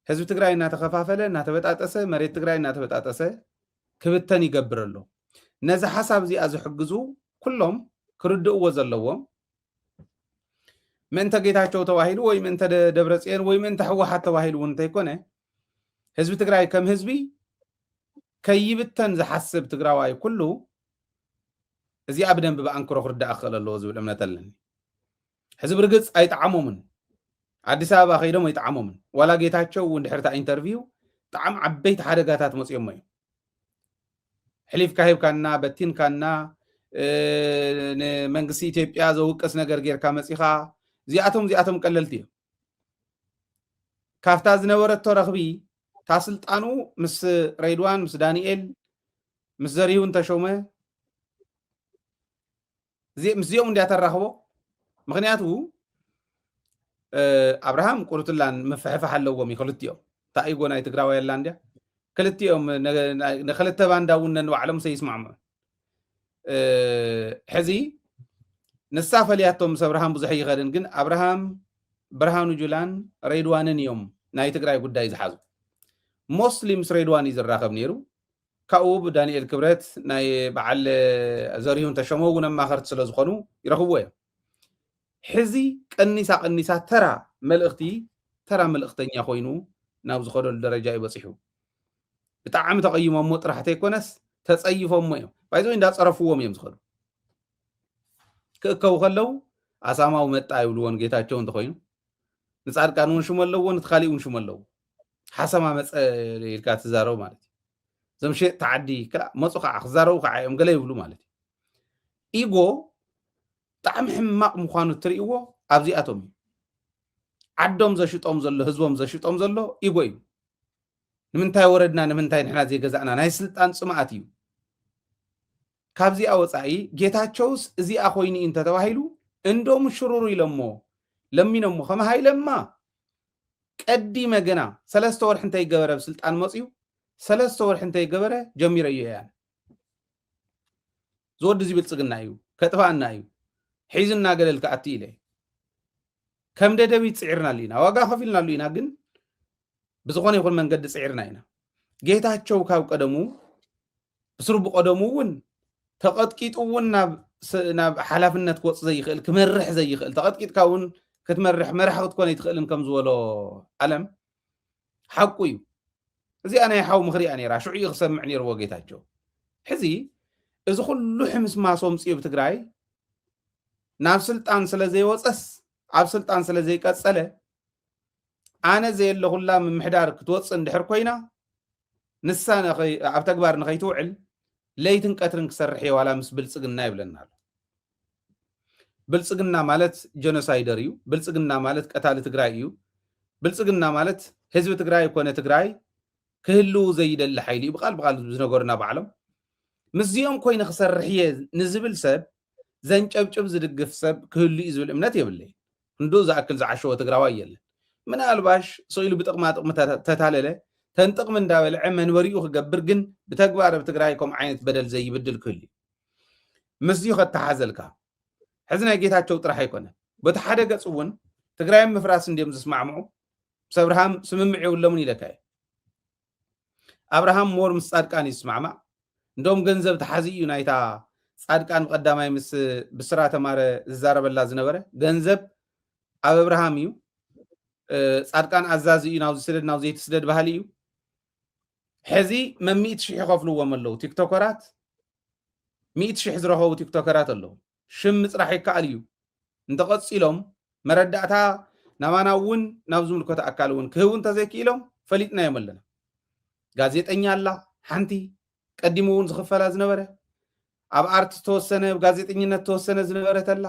ህዝቢ ትግራይ እናተኸፋፈለ እናተበጣጠሰ መሬት ትግራይ እናተበጣጠሰ ክብተን ይገብር ኣሎ ነዚ ሓሳብ እዚኣ ዝሕግዙ ኩሎም ክርድእዎ ዘለዎም ምእንተ ጌታቸው ተባሂሉ ወይ ምእንተ ደብረፅዮን ወይ ምእንተ ህወሓት ተባሂሉ እውን እንተይኮነ ህዝቢ ትግራይ ከም ህዝቢ ከይብተን ዝሓስብ ትግራዋይ ኩሉ እዚኣ ብደንቢ ብኣንክሮ ክርዳእ ክኽእል ኣለዎ ዝብል እምነት ኣለኒ ሕዚ ብርግፅ ኣይጠዓሞምን ኣዲስ ኣበባ ከይዶም ኣይጠዓሞምን ዋላ ጌታቸው እውን ድሕርታ ኢንተርቪው ብጣዕሚ ዓበይቲ ሓደጋታት መፅኦሞ እዩ ሕሊፍካ ሂብካና በቲንካና ንመንግስቲ ኢትዮጵያ ዘውቅስ ነገር ጌርካ መፂኻ እዚኣቶም እዚኣቶም ቀለልቲ እዮም ካብታ ዝነበረቶ ረኽቢ እታ ስልጣኑ ምስ ሬድዋን ምስ ዳንኤል ምስ ዘሪሁን ተሾመ ምስዚኦም እንዲያ ተራኽቦ ምክንያቱ ኣብርሃም ቁርትላን ምፍሕፋሕ ኣለዎም ክልቲኦም እንታይ ኢጎ ናይ ትግራዋይ ኣላ እንዲያ ክልቲኦም ንክልተ ባንዳ እውን ነንባዕሎም ሰይስማዕምዑ ሕዚ ንሳ ፈልያቶም ምስ ኣብርሃም ብዙሕ ይኸድን ግን ኣብርሃም ብርሃኑ ጁላን ሬድዋንን እዮም ናይ ትግራይ ጉዳይ ዝሓዙ ሞስሊ ምስ ሬድዋን እዩ ዝራኸብ ነይሩ ካብኡ ብዳንኤል ክብረት ናይ በዓል ዘሪሁን ተሸመ እውን ኣማኸርቲ ስለ ዝኾኑ ይረኽብዎ እዮም ሕዚ ቀኒሳ ቀኒሳ ተራ መልእኽቲ ተራ መልእኽተኛ ኮይኑ ናብ ዝኸደሉ ደረጃ እዩ በፂሑ ብጣዕሚ ተቐይሞሞ ጥራሕ ተይኮነስ ተፀይፎሞ እዮም ባይዘ እንዳፀረፍዎም እዮም ዝኸዱ ክእከቡ ከለዉ ኣሳማው መጣ ይብልዎ ንጌታቸው እንተኮይኑ ንፃድቃን እውን ሽሙ ኣለዎ ንትካሊእ እውን ሽሙ ኣለዎ ሓሰማ መፀ ኢልካ ትዛረቡ ማለት እዩ እዞም ሸየጥቲ ዓዲ ክላ መፁ ከዓ ክዛረቡ ከዓ እዮም ገለ ይብሉ ማለት እዩ ኢጎ ብጣዕሚ ሕማቕ ምዃኑ እትርእይዎ ኣብዚኣቶም እዩ ዓዶም ዘሽጦም ዘሎ ህዝቦም ዘሽጦም ዘሎ ኢጎ እዩ ንምንታይ ወረድና ንምንታይ ንሕና ዘይገዛእና ናይ ስልጣን ፅምኣት እዩ ካብዚኣ ወፃኢ ጌታቸውስ እዚኣ ኮይኑ እዩ እንተተባሂሉ እንዶም ሽሩሩ ኢሎሞ ለሚኖሞ ከመሃይለማ ቀዲመ ገና ሰለስተ ወርሒ እንተይገበረ ኣብ ስልጣን መፅዩ ሰለስተ ወርሒ እንተይገበረ ጀሚረዮ እያን ዝወዲ እዚ ብልጽግና እዩ፣ ከጥፋና እዩ፣ ሒዝና ገደል ክኣቲ ኢለ። ከም ደደቢት ጽዒርናሉ ኢና፣ ዋጋ ከፊልናሉ ኢና፣ ግን ብዝኾነ ይኹን መንገዲ ጽዒርና ኢና። ጌታቸው ካብ ቀደሙ ብስሩ ብቀደሙ እውን ተቐጥቂጡ እውን ናብ ስ- ናብ ሓላፍነት ክወፅ ዘይኽእል፣ ክመርሕ ዘይኽእል፣ ተቐጥቂጥካ እውን ክትመርሕ መራሒ ክትኮን ኣይትኽእልን ከም ዝበሎ ኣለም ሓቁ እዩ። እዚኣ ናይ ሓው ምኽሪ እያ ነይራ። ሽዑ እዩ ክሰምዕ ነይርዎ ጌታቸው። ሕዚ እዚ ኩሉ ሕምስማስ ኣምፅኡ ብትግራይ ናብ ስልጣን ስለ ዘይወፀስ ኣብ ስልጣን ስለ ዘይቀፀለ ኣነ ዘየለኹላ ምምሕዳር ክትወፅእ እንድሕር ኮይና ንሳ ንኸይ- ኣብ ተግባር ንኸይትውዕል ለይትን ቀትርን ክሰርሕ እየ ዋላ ምስ ብልፅግና ይብለና ኣሎ። ብልፅግና ማለት ጀኖሳይደር እዩ። ብልፅግና ማለት ቀታሊ ትግራይ እዩ። ብልፅግና ማለት ህዝቢ ትግራይ ኮነ ትግራይ ክህልው ዘይደሊ ሓይሊ እዩ። ብቃል ብቃል ዝነገሩና ባዕሎም ምስዚኦም ኮይነ ክሰርሕ እየ ንዝብል ሰብ ዘንጨብጭብ ዝድግፍ ሰብ ክህሉ እዩ ዝብል እምነት የብለይ። ክንዱ ዝኣክል ዝዓሸወ ትግራዋይ የለን። ምናልባሽ ስኢሉ ብጥቕማ ጥቕሚ ተታለለ ተንጥቕሚ እንዳበልዐ መንበሪኡ ክገብር ግን ብተግባር ኣብ ትግራይ ከምኡ ዓይነት በደል ዘይብድል ክህሉ እዩ። ምስዚ ከተሓዘልካ ሕዚ ናይ ጌታቸው ጥራሕ ኣይኮነ። በቲ ሓደ ገፅ እውን ትግራይ ምፍራስ እንዲዮም ዝስማዕምዑ ምስ ኣብርሃም ስምምዕ የብሎምን ኢለካ እየ። ኣብርሃም ሞር ምስ ፃድቃን እዩ ዝስማዕማዕ። እንደውም ገንዘብ ተሓዚ እዩ ናይታ ፃድቃን ቀዳማይ ምስ ብስራ ተማረ ዝዛረበላ ዝነበረ ገንዘብ ኣብ ኣብርሃም እዩ። ፃድቃን ኣዛዚ እዩ፣ ናብዚ ስደድ ናብዚ ትስደድ ባህሊ እዩ። ሕዚ መሚእቲ ሽሕ ይኸፍልዎም ኣለዉ ቲክቶከራት። ሚእቲ ሽሕ ዝረኸቡ ቲክቶከራት ኣለዉ። ሽም ምፅራሕ ይከኣል እዩ። እንተቐፂሎም መረዳእታ ናባና እውን ናብ ዝምልከቶ ኣካል እውን ክህቡ እንተዘይክኢሎም ፈሊጥናዮም ኣለና። ጋዜጠኛ ኣላ ሓንቲ ቀዲሙ እውን ዝኽፈላ ዝነበረ ኣብ ኣርት ዝተወሰነ ጋዜጠኝነት ተወሰነ ዝነበረት ኣላ።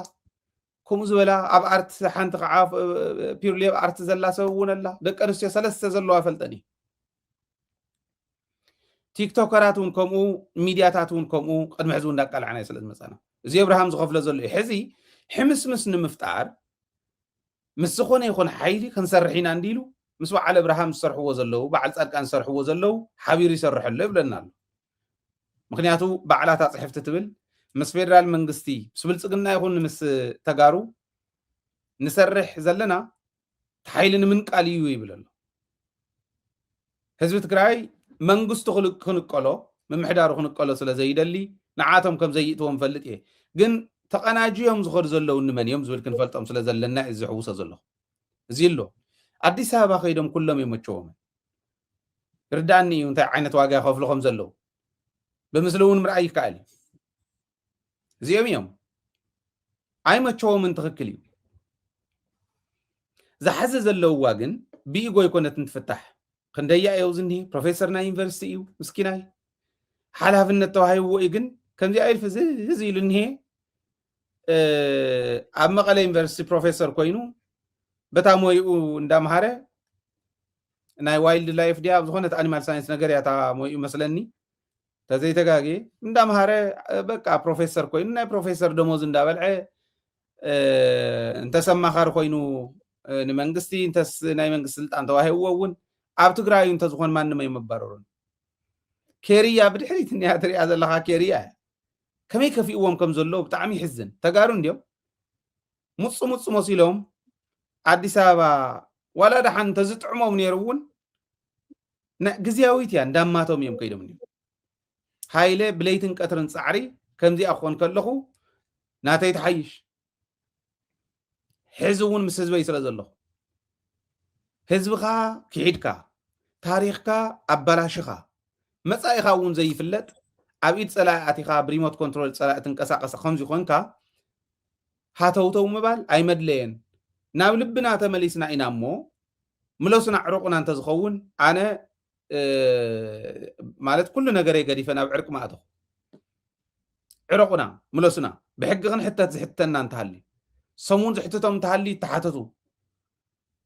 ከምኡ ዝበላ ኣብ ኣርት ሓንቲ ከዓ ፒርሊ ኣብ ኣርት ዘላ ሰብ እውን ኣላ። ደቂ ኣንስትዮ ሰለስተ ዘለዋ ፈልጠን እዩ። ቲክቶከራት እውን ከምኡ፣ ሚድያታት እውን ከምኡ ቅድሚ ሕዚ እውን እንዳቃላዕናዮ ስለ ዝመፃና እዚ ኣብርሃም ዝኸፍሎ ዘሎ እዩ። ሕዚ ሕምስምስ ንምፍጣር ምስ ዝኾነ ይኹን ሓይሊ ክንሰርሕ ኢና እንዲሉ ምስ በዓል ኣብርሃም ዝሰርሕዎ ዘለዉ በዓል ፃድቃን ዝሰርሕዎ ዘለዉ ሓቢሩ ይሰርሕ ኣሎ ይብለና ኣሎ። ምክንያቱ ባዕላታ ፅሕፍቲ ትብል ምስ ፌደራል መንግስቲ ምስ ብልፅግና ይኹን ምስ ተጋሩ ንሰርሕ ዘለና ሓይሊ ንምንቃል እዩ ይብል ኣሎ። ህዝቢ ትግራይ መንግስቱ ክንቀሎ ምምሕዳሩ ክንቀሎ ስለ ዘይደሊ ንዓቶም ከም ዘይእትዎም ፈልጥ እየ። ግን ተቐናጅዮም ዝኸዱ ዘለዉ ንመን እዮም ዝብል ክንፈልጦም ስለ ዘለና እዩ ዝሕውሶ ዘለኹ። እዚ ኣሎ ኣዲስ ኣበባ ከይዶም ኩሎም የመቸዎም ርዳኒ እዩ እንታይ ዓይነት ዋጋ ይኸፍሉ ከም ዘለዉ ብምስሊ እውን ምርኣይ ይከኣል እዩ። እዚኦም እዮም ኣይመቸዎምን ትኽክል እዩ። ዝሓዘ ዘለውዋ ግን ብኢጎ ይኮነትን ትፍታሕ። ክንደያ እዩ ዝኒሄ ፕሮፌሰር ናይ ዩኒቨርሲቲ እዩ ምስኪናይ ሓላፍነት ተዋሂብዎ እዩ። ግን ከምዚኣ ኢልፊ ዝዝ ኢሉ እኒሄ ኣብ መቐለ ዩኒቨርሲቲ ፕሮፌሰር ኮይኑ በታ ሞይኡ እንዳምሃረ ናይ ዋይልድ ላይፍ ድያ ኣብ ዝኾነት ኣኒማል ሳይንስ ነገር እያ እታ ሞይኡ መስለኒ ተዘይተጋግየ እንዳምሃረ በቃ ፕሮፌሰር ኮይኑ ናይ ፕሮፌሰር ደሞዝ እንዳበልዐ እንተስ ኣማኻሪ ኮይኑ ንመንግስቲ እንተስ ናይ መንግስቲ ስልጣን ተዋሂብዎ እውን ኣብ ትግራይ እዩ እንተዝኾን ማንም ኣይመባረሩን። ኬርያ ብድሕሪት እኒኣ ትሪኣ ዘለኻ ኬርያ እያ። ከመይ ከፊእዎም ከም ዘሎ ብጣዕሚ ይሕዝን። ተጋሩ እንዲዮም ሙፁ ሙፁ መሲሎም ኣዲስ ኣበባ ዋላ ደሓን እንተዝጥዕሞም ነይሩ እውን ግዝያዊት እያ እንዳማቶም እዮም ከይዶም እዮም። ሃይለ ብለይትን ቀትርን ፃዕሪ ከምዚኣ ክኾን ከለኹ ናተይ ትሓይሽ ሕዚ እውን ምስ ህዝበይ ስለ ዘለኹ ህዝብኻ ክሒድካ ታሪኽካ ኣባላሽኻ መፃኢኻ እውን ዘይፍለጥ ኣብ ኢድ ፀላኢ ኣቲኻ ብሪሞት ኮንትሮል ፀላኢ ትንቀሳቀስ ከምዚ ኮንካ ሃተውተው ምባል ኣይመድለየን። ናብ ልብና ተመሊስና ኢና እሞ ምለሱና ዕረቁና እንተዝኸውን ኣነ ማለት ኩሉ ነገረይ ገዲፈ ናብ ዕርቂ ምኣተኹ። ዕረቁና ምለሱና ብሕጊ ክንሕተት ዝሕተና እንተሃልዩ ሰሙን ዝሕትቶም እንተሃልዩ ይተሓተቱ።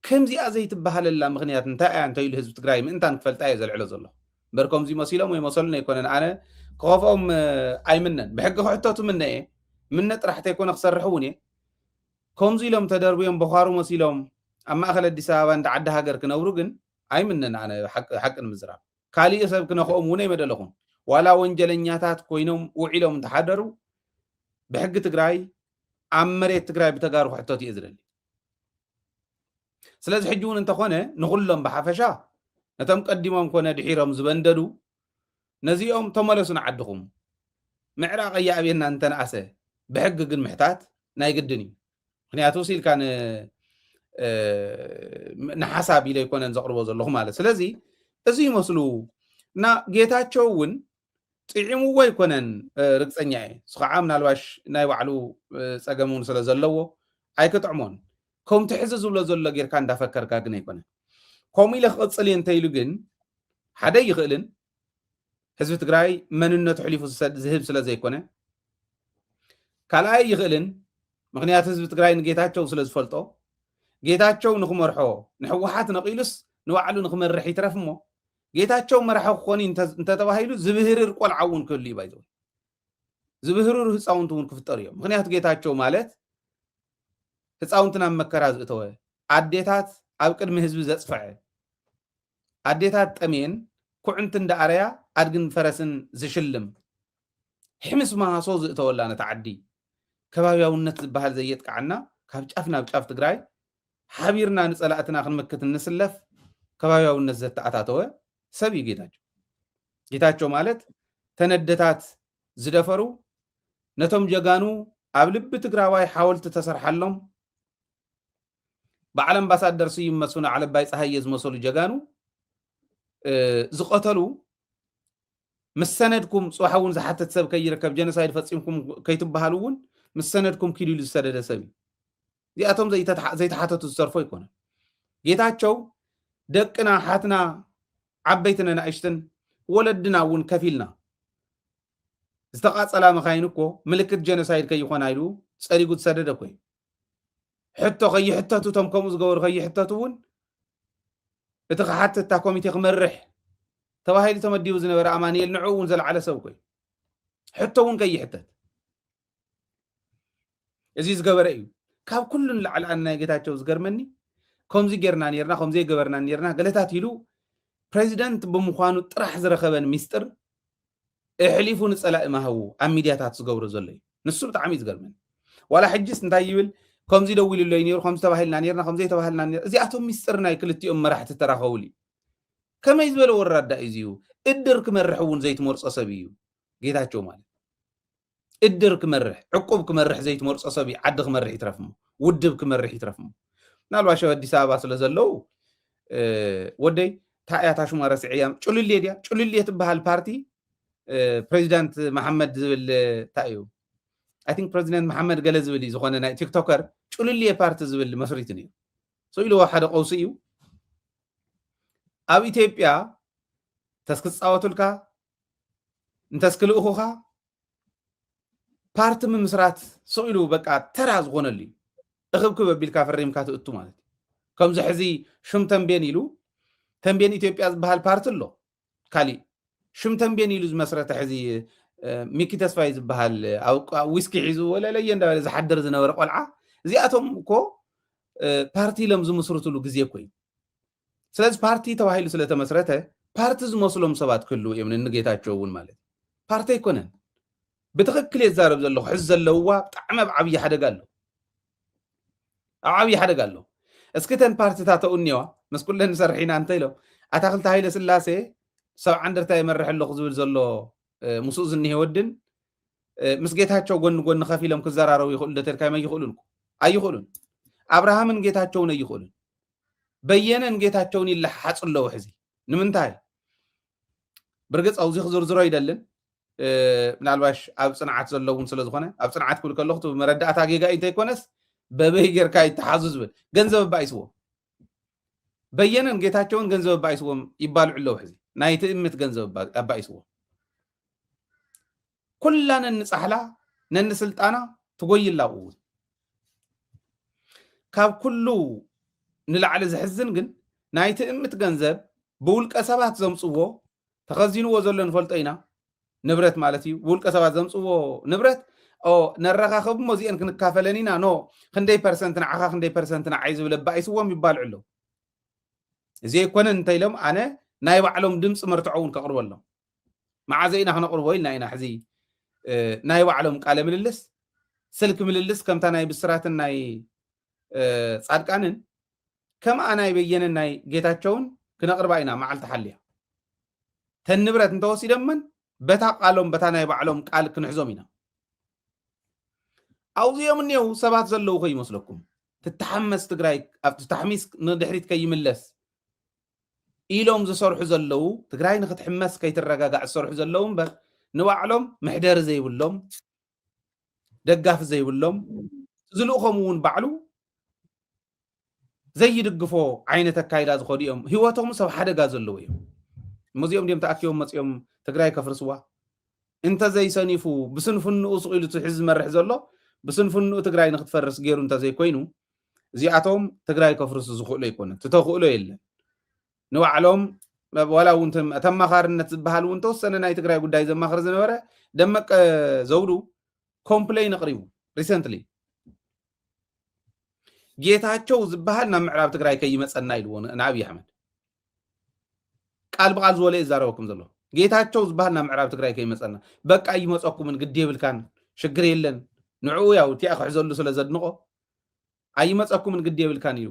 ከምዚኣ ዘይትበሃለላ ምኽንያት እንታይ እያ እንተኢሉ ህዝቢ ትግራይ ምእንታን ክፈልጣ እየ ዘልዕሎ ዘለኹ። እምበር ከምዚ መሲሎም ወይ መሰሉን ኣይኮነን። ኣነ ክኸፍኦም ኣይምነን። ብሕጊ ክሕተቱ ምነ እየ ምነ ጥራሕ ተይኮነ ክሰርሕ እውን እየ። ከምዚ ኢሎም ተደርብዮም በዃሩ መሲሎም ኣብ ማእኸል ኣዲስ ኣበባ እንዳ ዓዲ ሃገር ክነብሩ ግን ኣይምነን። ኣነ ሓቂ ንምዝራብ ካሊእ ሰብ ክነኽኦም እውን ኣይመደለኹን። ዋላ ወንጀለኛታት ኮይኖም ውዒሎም እንተሓደሩ ብሕጊ ትግራይ ኣብ መሬት ትግራይ ብተጋሩ ክሕተቱ እየ ዝደሊ። ስለዚ ሕጂ እውን እንተኾነ ንኹሎም ብሓፈሻ ነቶም ቀዲሞም ኮነ ድሒሮም ዝበንደዱ ነዚኦም ተመለሱ ንዓድኹም፣ ምዕራቕ ኣየኣብየና እንተነኣሰ ብሕጊ ግን ምሕታት ናይ ግድን እዩ። ምክንያቱ ሲ ኢልካ ን- እ፣ ንሓሳብ ኢለ ኣይኮነን ዘቕርቦ ዘለኹ ማለት። ስለዚ እዚ ይመስሉ እና ጌታቸው እውን ጥዒምዎ ኣይኮነን፣ እ፣ ርግፀኛ እየ። እሱ ከዓ ምናልባሽ ናይ ባዕሉ፣ እ፣ ፀገም እውን ስለ ዘለዎ ኣይክጥዕሞን። ከምቲ ሕዚ ዝብሎ ዘሎ ጌርካ እንዳፈከርካ ግን ኣይኮነን። ከምኡ ኢለ ክቕፅል እየ እንተኢሉ ግን ሓደ ይኽእልን ህዝቢ ትግራይ መንነቱ ሕሊፉ ዝሰድ- ዝህብ ስለ ዘይኮነ፣ ካልኣይ ይኽእልን ምክንያቱ ህዝቢ ትግራይ ንጌታቸው ስለ ዝፈልጦ፣ ጌታቸው ንክመርሖ ንህወሓት ነቒሉስ ንባዕሉ ንክመርሕ ይትረፍ እሞ፣ ጌታቸው መራሒ ክኾን እዩ እንተ- እንተተባሂሉ ዝብህርር ቆልዓ እውን ክህሉ እዩ። ባይዘው ዝብህርሩ ህፃውንቲ እውን ክፍጠሩ እዮም። ምክንያቱ ጌታቸው ማለት ህፃውንቲ ናብ መከራ ዝእተወ፣ ኣዴታት ኣብ ቅድሚ ህዝቢ ዘፅፈዐ፣ ኣዴታት ጠሜን ኩዕንቲ እንዳኣረያ ኣድግን ፈረስን ዝሽልም፣ ሕምስ ማሶ ዝእተወላ ነታ ዓዲ፣ ከባብያውነት ዝበሃል ዘየጥቃዓና፣ ካብ ጫፍ ናብ ጫፍ ትግራይ ሓቢርና ንፀላእትና ክንምክት እንስለፍ ከባብያውነት ዘተኣታተወ ሰብ እዩ ጌታቸው። ጌታቸው ማለት ተነደታት ዝደፈሩ፣ ነቶም ጀጋኑ ኣብ ልቢ ትግራዋይ ሓወልቲ ተሰርሓሎም፣ በዓል ኣምባሳደር ስዩም መስፍን፣ በዓል ኣባይ ፀሃየ ዝመሰሉ ጀጋኑ፣ እ፣ ዝቐተሉ፣ ምስ ሰነድኩም፣ ፅባሕ እውን ዝሓትት ሰብ ከይርከብ፣ ጀኖሳይድ ፈፂምኩም ከይትበሃሉ እውን ምስ ሰነድኩም ኪዱ ኢሉ ዝሰደደ ሰብ እዩ። እዚኣቶም ዘይተትሓ- ዘይተሓተቱ ዝተርፎ ኣይኮነን። ጌታቸው ደቅና፣ ሓትና፣ ዓበይትን ኣናእሽትን፣ ወለድና እውን ከፊልና፣ ዝተቓፀላ መካይን እኮ ምልክት ጀኖሳይድ ከይኾና ኢሉ ፀሪጉ ዝሰደደ እኮ እዩ። ሕቶ ከይሕተቱ፣ እቶም ከምኡ ዝገበሩ ከይሕተቱ እውን እቲ ክሓትት እታ ኮሚቴ ክመርሕ ተባሂሉ ተመዲቡ ዝነበረ ኣማኑኤል ንዕኡ እውን ዘልዓለ ሰብ እኮ እዩ። ሕቶ እውን ከይሕተት እዚ ዝገበረ እዩ። ካብ ኩሉ ንላዕሊ ኣነ ናይ ጌታቸው ዝገርመኒ፣ ከምዚ ጌርና ኔርና፣ ከምዚ ገበርና ኔርና ገለታት ኢሉ ፕሬዚደንት ብምዃኑ ጥራሕ ዝረኸበን ሚስጥር እሕሊፉ ንፀላኢ ማህቡ ኣብ ሚድያታት ዝገብሮ ዘሎ እዩ። ንሱ ብጣዕሚ እዩ ዝገርመኒ። ዋላ ሕጅስ እንታይ ይብል፣ ከምዚ ደዊሉለይ ነይሩ፣ ከምዚ ተባሂልና ነይርና፣ ከምዚ ተባሂልና ነይር-፣ እዚኣቶም ሚስጥር ናይ ክልቲኦም መራሕቲ ተራኸቡሉ እዩ። ከመይ ዝበለ ወራዳ እዩ እዚዩ? እድር ክመርሕ እውን ዘይትመርጾ ሰብ እዩ ጌታቸው ማለት። እድር ክመርሕ፣ ዕቁብ ክመርሕ ዘይትመርጾ ሰብ እዩ ዓዲ ክመርሕ ይትረፍ እሞ፣ ውድብ ክመርሕ ይትረፍ እሞ። ምናልባሽ ኣብ ኣዲስ ኣበባ ስለ ዘለዉ፣ እ፣ ወደይ፣ እንታይ እያ እታ ሽማ ረሲዐያ? ጭሉሌ ድያ? ጭሉሌ ትበሃል ፓርቲ፣ እ፣ ፕሬዚዳንት መሓመድ ዝብል፣ እ፣ እንታይ እዩ? I think ፕሬዚዳንት መሓመድ ገለ ዝብል እዩ፣ ዝኾነ ናይ ቲክቶከር ጭሉሌ ፓርቲ ዝብል መስሪቱ ነይሩ። So ኢልዎ ሓደ ቀውሲ እዩ። ኣብ ኢትዮጵያ እንተስክፃወቱልካ፣ እንተስክልእኹኻ፣ ፓርቲ ምምስራት ስቕ ኢሉ በቃ ተራ ዝኾነሉ እዩ። እኽብክብ ኣቢልካ ፈሪምካ ትእቱ ማለት እዩ። ከምዚ ሕዚ ሽም ተንቤን ኢሉ፣ ተንቤን ኢትዮጵያ ዝበሃል ፓርቲ ኣሎ። ካሊእ ሽም ተንቤን ኢሉ ዝመስረተ ሕዚ፣ እ፣ ሚኪ ተስፋይ ዝበሃል ኣብ፣ ኣብ ዊስኪ ሒዙ ወለለየ እንዳበለ ዝሓድር ዝነበረ ቆልዓ፣ እዚኣቶም እኮ፣ እ፣ ፓርቲ ኢሎም ዝምስርትሉ ግዜ እኮ እዩ። ስለዚ ፓርቲ ተባሂሉ ስለተመስረተ ፓርቲ ዝመስሎም ሰባት ክህልዉ እዮም፣ ንጌታቸው እውን ማለት እዩ። ፓርቲ ኣይኮነን። ብትኽክል እየ ዝዛረብ ዘለኹ። ሕዚ ዘለውዋ ብጣዕሚ ኣብ ዓብዪ ሓደጋ ኣሎ። ኣብ ዓብዪ ሓደጋ ኣሎ። እስኪ እተን ፓርቲታት እኒዋ፣ ምስ ኩለን ንሰርሕ ኢና እንተ ኢሎም፣ ኣታኽልቲ ሃይለ ስላሴ ሰብዓ እንደርታ ይመርሕ ኣለኹ ዝብል ዘሎ፣ እ፣ ምስኡ ዝኒሄ ወድን፣ እ፣ ምስ ጌታቸው ጎኒ ጎኒ ከፊሎም ክዘራረቡ ይኽእሉ ዶ ተልካዮም? ኣይኽእሉን እኮ። ኣይኽእሉን። ኣብርሃምን ጌታቸውን ኣይኽእሉን። በየነን ጌታቸውን ይለሓሓጹ ኣለዉ ሕዚ። ንምንታይ? ብርግጽ ኣብዚ ክዝርዝሮ ኣይደልን። እ፣ ምናልባሽ ኣብ ጽንዓት ዘለውን ስለ ዝኾነ፣ ኣብ ጽንዓት ክብል ከለኹ እቲ መረዳእታ ጌጋ እዩ እንተይኮነስ፣ በበይ ጌርካ ይተሓዙ ዝብል። ገንዘብ ኣባኢስዎም። በየነን ጌታቸውን ገንዘብ ኣባኢስዎም ይባልዑ ኣለዉ ሕዚ። ናይ ትእምት ገንዘብ ኣባ-፣ ኣባኢስዎም። ኩላ ነንጻሕላ፣ ነንስልጣና ትጎይላ ኣብኡ እውን። ካብ ኩሉ ንላዕሊ ዘሕዝን ግን ናይ ትእምት ገንዘብ ብውልቀ ሰባት ዘምጽዎ፣ ተኸዚንዎ ዘሎ ንፈልጦ ኢና፣ ንብረት ማለት እዩ። ብውልቀ ሰባት ዘምጽዎ ንብረት፣ ኦ፣ ነረኻኽብ እሞ እዚአን ክንካፈለን ኢና፣ ኖ፣ ክንደይ ፐርሰንት ንዓኻ፣ ክንደይ ፐርሰንት ንዓይ ዝብል ኣባኢስዎም ይባልዑ ኣለዉ። እዚ ኣይኮነን እንተ ኢሎም ኣነ ናይ ባዕሎም ድምፂ መርትዖ እውን ከቕርበሎም። መዓዘ ኢና ክነቕርቦ ኢልና ኢና ሕዚ፣ እ፣ ናይ ባዕሎም ቃለ ምልልስ ስልክ ምልልስ ከምታ ናይ ብስራትን ናይ ጻድቃንን ከምኣ ናይ በየነን ናይ ጌታቸውን ክነቕርባ ኢና። መዓልቲ ሓልያ ተን ንብረት እንተወሲደመን በታ ቃሎም በታ ናይ ባዕሎም ቃል ክንሕዞም ኢና። ኣውዚኦም እኒው ሰባት ዘለዉ ከይመስለኩም። ትተሓመስ ትግራይ ኣብ ትተሕሚስ ንድሕሪት ከይምለስ ኢሎም ዝሰርሑ ዘለዉ፣ ትግራይ ንክትሕመስ ከይትረጋጋዕ ዝሰርሑ ዘለዉ እምበር ንባዕሎም መሕደሪ ዘይብሎም፣ ደጋፊ ዘይብሎም፣ ዝልእኾም እውን ባዕሉ ዘይድግፎ ዓይነት ኣካይዳ ዝኸዱ እዮም። ህይወቶም ሰብ ሓደጋ ዘለዉ እዮም። እሞዚኦም ድም ተኣኪቦም መፂኦም ትግራይ ከፍርስዋ? እንተዘይሰኒፉ ብስንፍንኡ ስቕ ኢሉ እቲ ሕዚ ዝመርሕ ዘሎ ብስንፍንኡ ትግራይ ንክትፈርስ ገይሩ እንተዘይኮይኑ እዚኣቶም ትግራይ ከፍርሱ ዝኽእሉ ኣይኮነን። ትተኽእሎ የለን። ንባዕሎም ዋላ እውን ተማኻርነት ዝበሃል እውን ተወሰነ ናይ ትግራይ ጉዳይ ዘማኽር ዝነበረ ደመቀ ዘውዱ ኮምፕሌን ኣቕሪቡ ሪሰንትሊ። ጌታቸው ዝበሃል ናብ ምዕራብ ትግራይ ከይመፀና ኢልዎ ንኣብይ ኣሕመድ ቃል ብቃል ዝበሎ ይዛረበኩም ዘሎ። ጌታቸው ዝበሃል ናብ ምዕራብ ትግራይ ከይመፀና፣ በቃ ኣይመፀኩምን፣ ግዲ የብልካን፣ ሽግር የለን፣ ንዕኡ ያው እቲኣ ክሕዘሉ ስለ ዘድንቆ ኣይመፀኩምን፣ ግዲ የብልካን እዩ።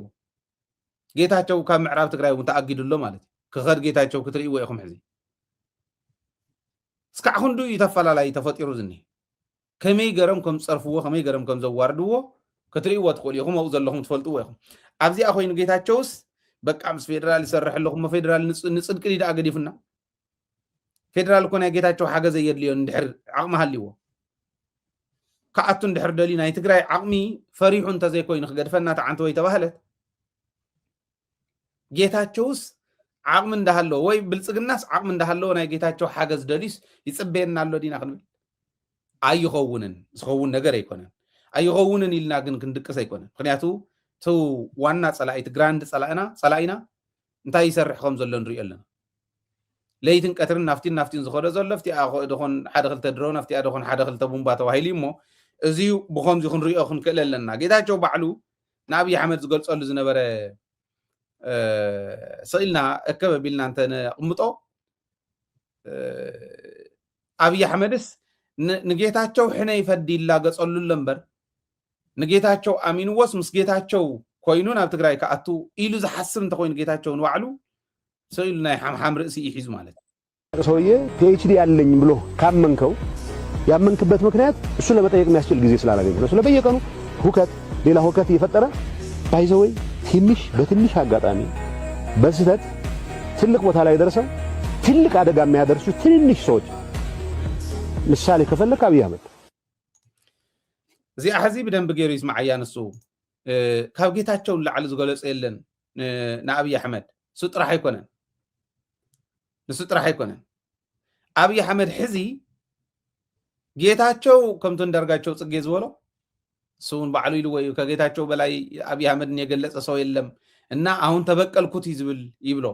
ጌታቸው ካብ ምዕራብ ትግራይ እውን ተኣጊዱ ኣሎ ማለት እዩ። ክኸድ ጌታቸው ክትርእይዎ ኢኹም ሕዚ። እስካዕ ክንዱ እዩ ተፈላላይ ተፈጢሩ ዝኒ። ከመይ ገሮም ከም ዝፀርፍዎ፣ ከመይ ገሮም ከም ዘዋርድዎ ክትርእይዎ ትኽእሉ ኢኹም። ኣብኡ ዘለኹም ትፈልጥዎ ኢኹም። ኣብዚኣ ኮይኑ ጌታቸውስ በቃ ምስ ፌደራል ይሰርሕ ኣለኹ፣ እሞ ፌደራል ንፅ-፣ ንፅድቂ ድኣ ገዲፉና። ፌደራል እኮ ናይ ጌታቸው ሓገዝ ኣየድልዮን እንድሕር ዓቕሚ ሃልይዎ። ክኣቱ እንድሕር ደልዩ ናይ ትግራይ ዓቕሚ ፈሪሑ እንተዘይኮይኑ ክገድፈና ተዓንተ ወይ ተባህለት ጌታቸውስ ዓቕሚ እንዳሃለዎ ወይ ብልፅግናስ ዓቕሚ እንዳሃለዎ ናይ ጌታቸው ሓገዝ ደልዩስ ይፅበየና ኣሎ ዲና ክንብል? ኣይኸውንን። ዝኸውን ነገር ኣይኮነን። ኣይኸውንን ኢልና ግን ክንድቅስ ኣይኮነን። ምክንያቱ እቲ ዋና ፀላኢ፣ እቲ ግራንድ ፀላእና፣ ፀላኢና እንታይ ይሰርሕ ከም ዘሎ ንሪኦ ኣለና። ለይትን ቀትርን ናፍቲን ናፍቲን ዝኸዶ ዘሎ፣ ኣብቲኣ ኾ-፣ ደኾን ሓደ ክልተ ድሮን፣ ኣብቲኣ ደኾን ሓደ ክልተ ቡምባ ተባሂሉ እዩ እሞ፣ እዚ ብኸምዚ ክንሪኦ ክንክእል ኣለና። ጌታቸው ባዕሉ ንኣብይ ኣሕመድ ዝገልጸሉ ዝነበረ፣ እ፣ ስቕ ኢልና እከብ ኣቢልና እንተ ነቕምጦ፣ እ፣ ኣብይ ኣሕመድስ ን-፣ ንጌታቸው ሕነ ይፈዲ ይላገጸሉ ኣሎ እምበር፣ ንጌታቸው ኣሚንዎስ ምስ ጌታቸው ኮይኑ ናብ ትግራይ ክኣቱ ኢሉ ዝሓስብ እንተኾይኑ ጌታቸው ንባዕሉ ስቕ ኢሉ ናይ ሓምሓም ርእሲ እዩ ሒዙ ማለት እዩ። ሰውዬ ፒኤችዲ አለኝ ብሎ ካመንከው ያመንክበት ምክንያት እሱ ለመጠየቅ የሚያስችል ጊዜ ስላላገኘ ነው። ስለ በየቀኑ ሁከት፣ ሌላ ሁከት እየፈጠረ ባይዘወይ ትንሽ በትንሽ አጋጣሚ በስህተት ትልቅ ቦታ ላይ ደርሰው ትልቅ አደጋ የሚያደርሱ ትንንሽ ሰዎች ምሳሌ ከፈለክ አብይ አህመድ። እዚኣ ሕዚ ብደንቢ ገይሩ ይስማዓያ። ንሱ፣ እ፣ ካብ ጌታቸው ንላዕሊ ዝገለጾ የለን፣ እ፣ ንኣብይ ኣሕመድ። እሱ ጥራሕ ኣይኮነን። ንሱ ጥራሕ ኣይኮነን። ኣብይ ኣሕመድ ሕዚ ጌታቸው ከምቲ እንዳርጋቸው ጽጌ ዝበሎ እሱ እውን ባዕሉ ኢልዎ እዩ። ከጌታቸው በላይ ኣብይ ኣሕመድን የገለጸ ሰው የለም እና አሁን ተበቀልኩት እዩ ዝብል ይብሎ።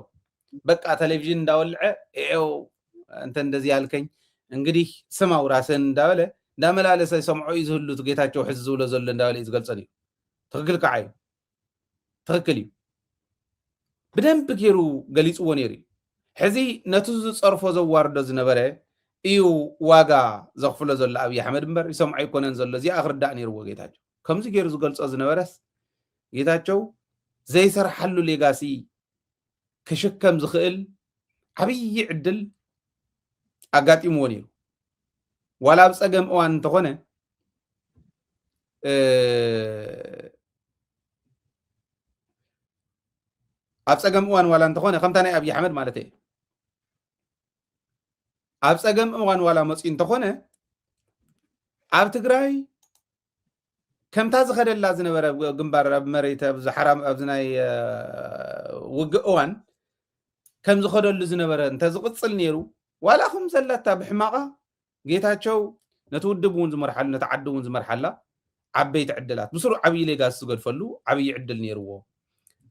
በቃ ቴሌቪዥን እንዳወልዐ ኤው አንተ እንደዚህ ያልከኝ እንግዲህ ስማው ራስህን እንዳበለ እንዳመላለሰ ይሰምዖ እዩ ዝህሉ እቲ ጌታቸው ሕዚ ዝብሎ ዘሎ እንዳበለ እዩ ዝገልጸን እዩ። ትኽክል ከዓ እዩ። ትኽክል እዩ። ብደንቢ ገይሩ ገሊፅዎ ነይሩ እዩ። ሕዚ ነቲ ዝፀርፎ ዘዋርዶ ዝነበረ እዩ ዋጋ ዘኽፍሎ ዘሎ ኣብይ ኣሕመድ እምበር ይሰምዖ ኣይኮነን ዘሎ። እዚኣ ክርዳእ ነይርዎ ጌታቸው። ከምዚ ገይሩ ዝገልፆ ዝነበረስ ጌታቸው ዘይሰርሓሉ ሌጋሲ ክሽከም ዝኽእል ዓብዪ ዕድል ኣጋጢምዎ ነይሩ። ዋላ ኣብ ፀገም እዋን እንተኾነ፣ እ፣ ኣብ ፀገም እዋን ዋላ እንተኾነ፣ ከምታ ናይ ኣብይ ኣሕመድ ማለት እየ። ኣብ ፀገም እዋን ዋላ መፅኡ እንተኾነ፣ ኣብ ትግራይ ከምታ ዝኸደላ ዝነበረ፣ ኣብ ግንባር፣ ኣብ መሬት፣ ኣብዚ ሓራ-፣ ኣብዚ ናይ፣ እ፣ ውግእ እዋን ከም ዝኸደሉ ዝነበረ እንተዝቕፅል ነይሩ፣ ዋላ ከም ዘላታ ብሕማቓ ጌታቸው ነቲ ውድብ እውን ዝመርሓሉ፣ ነቲ ዓዲ እውን ዝመርሓላ ዓበይቲ ዕድላት፣ ብስሩ ዓብዪ ሌጋሲ ዝገድፈሉ ዓብዪ ዕድል ነይርዎ።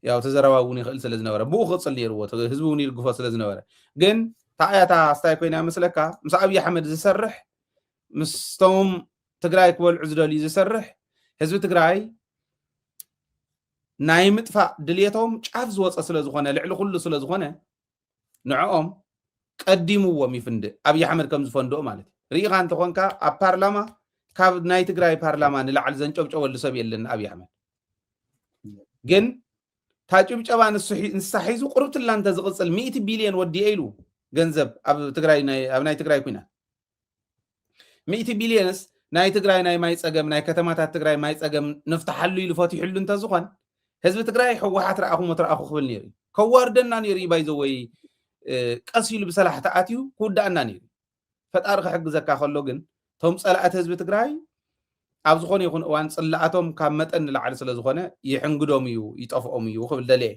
ያው ተዘረባ እውን ይኽእል ስለ ዝነበረ፣ ብኡ ክቕፅል ነይርዎ፣ ተ-፣ ህዝቢ እውን ይድግፎ ስለ ዝነበረ። ግን እታ እያ እታ ስታይ ኮይና ይመስለካ፣ ምስ ኣብይ ኣሕመድ ዝሰርሕ፣ ምስቶም ትግራይ ክበልዑ ዝደልዩ ዝሰርሕ፣ ህዝቢ ትግራይ ናይ ምጥፋእ ድልየቶም ጫፍ ዝወፀ ስለ ዝኾነ፣ ልዕሊ ኩሉ ስለ ዝኾነ፣ ንዕኦም ቀዲምዎም ይፍንድእ፣ ኣብይ ኣሕመድ ከም ዝፈንድኦ ማለት እዩ። ርኢኻ እንተኾንካ፣ ኣብ ፓርላማ ካብ ናይ ትግራይ ፓርላማ ንላዕሊ ዘንጨብጨበሉ ሰብ የለን ኣብይ ኣሕመድ። ግን ታጭብጨባ ንሳ ሒዙ ቁርብትላ እንተዝቕፅል ሚእቲ ቢልዮን ወዲኤ ኢሉ ገንዘብ ኣብ ትግራይ ኣብ ናይ ትግራይ ኩናት ሚእቲ ቢልዮንስ ናይ ትግራይ ናይ ማይ ፀገም ናይ ከተማታት ትግራይ ማይ ፀገም ንፍትሓሉ ኢሉ ፈቲሕሉ እንተዝኾን ህዝቢ ትግራይ ህወሓት ረኣኹ ሞት ረኣኹ ክብል ነይሩ እዩ። ከዋርደና ነይሩ እዩ። ባይዘወይ ቀስ ኢሉ ብሰላሕቲ ኣትዩ ክውዳእና ነይሩ። ፈጣሪ ክሕግዘካ ከሎ ግን እቶም ፀላእቲ ህዝቢ ትግራይ ኣብ ዝኾነ ይኹን እዋን ፅላኣቶም ካብ መጠን ንላዕሊ ስለ ዝኾነ ይሕንግዶም እዩ፣ ይጠፍኦም እዩ ክብል ደልየ።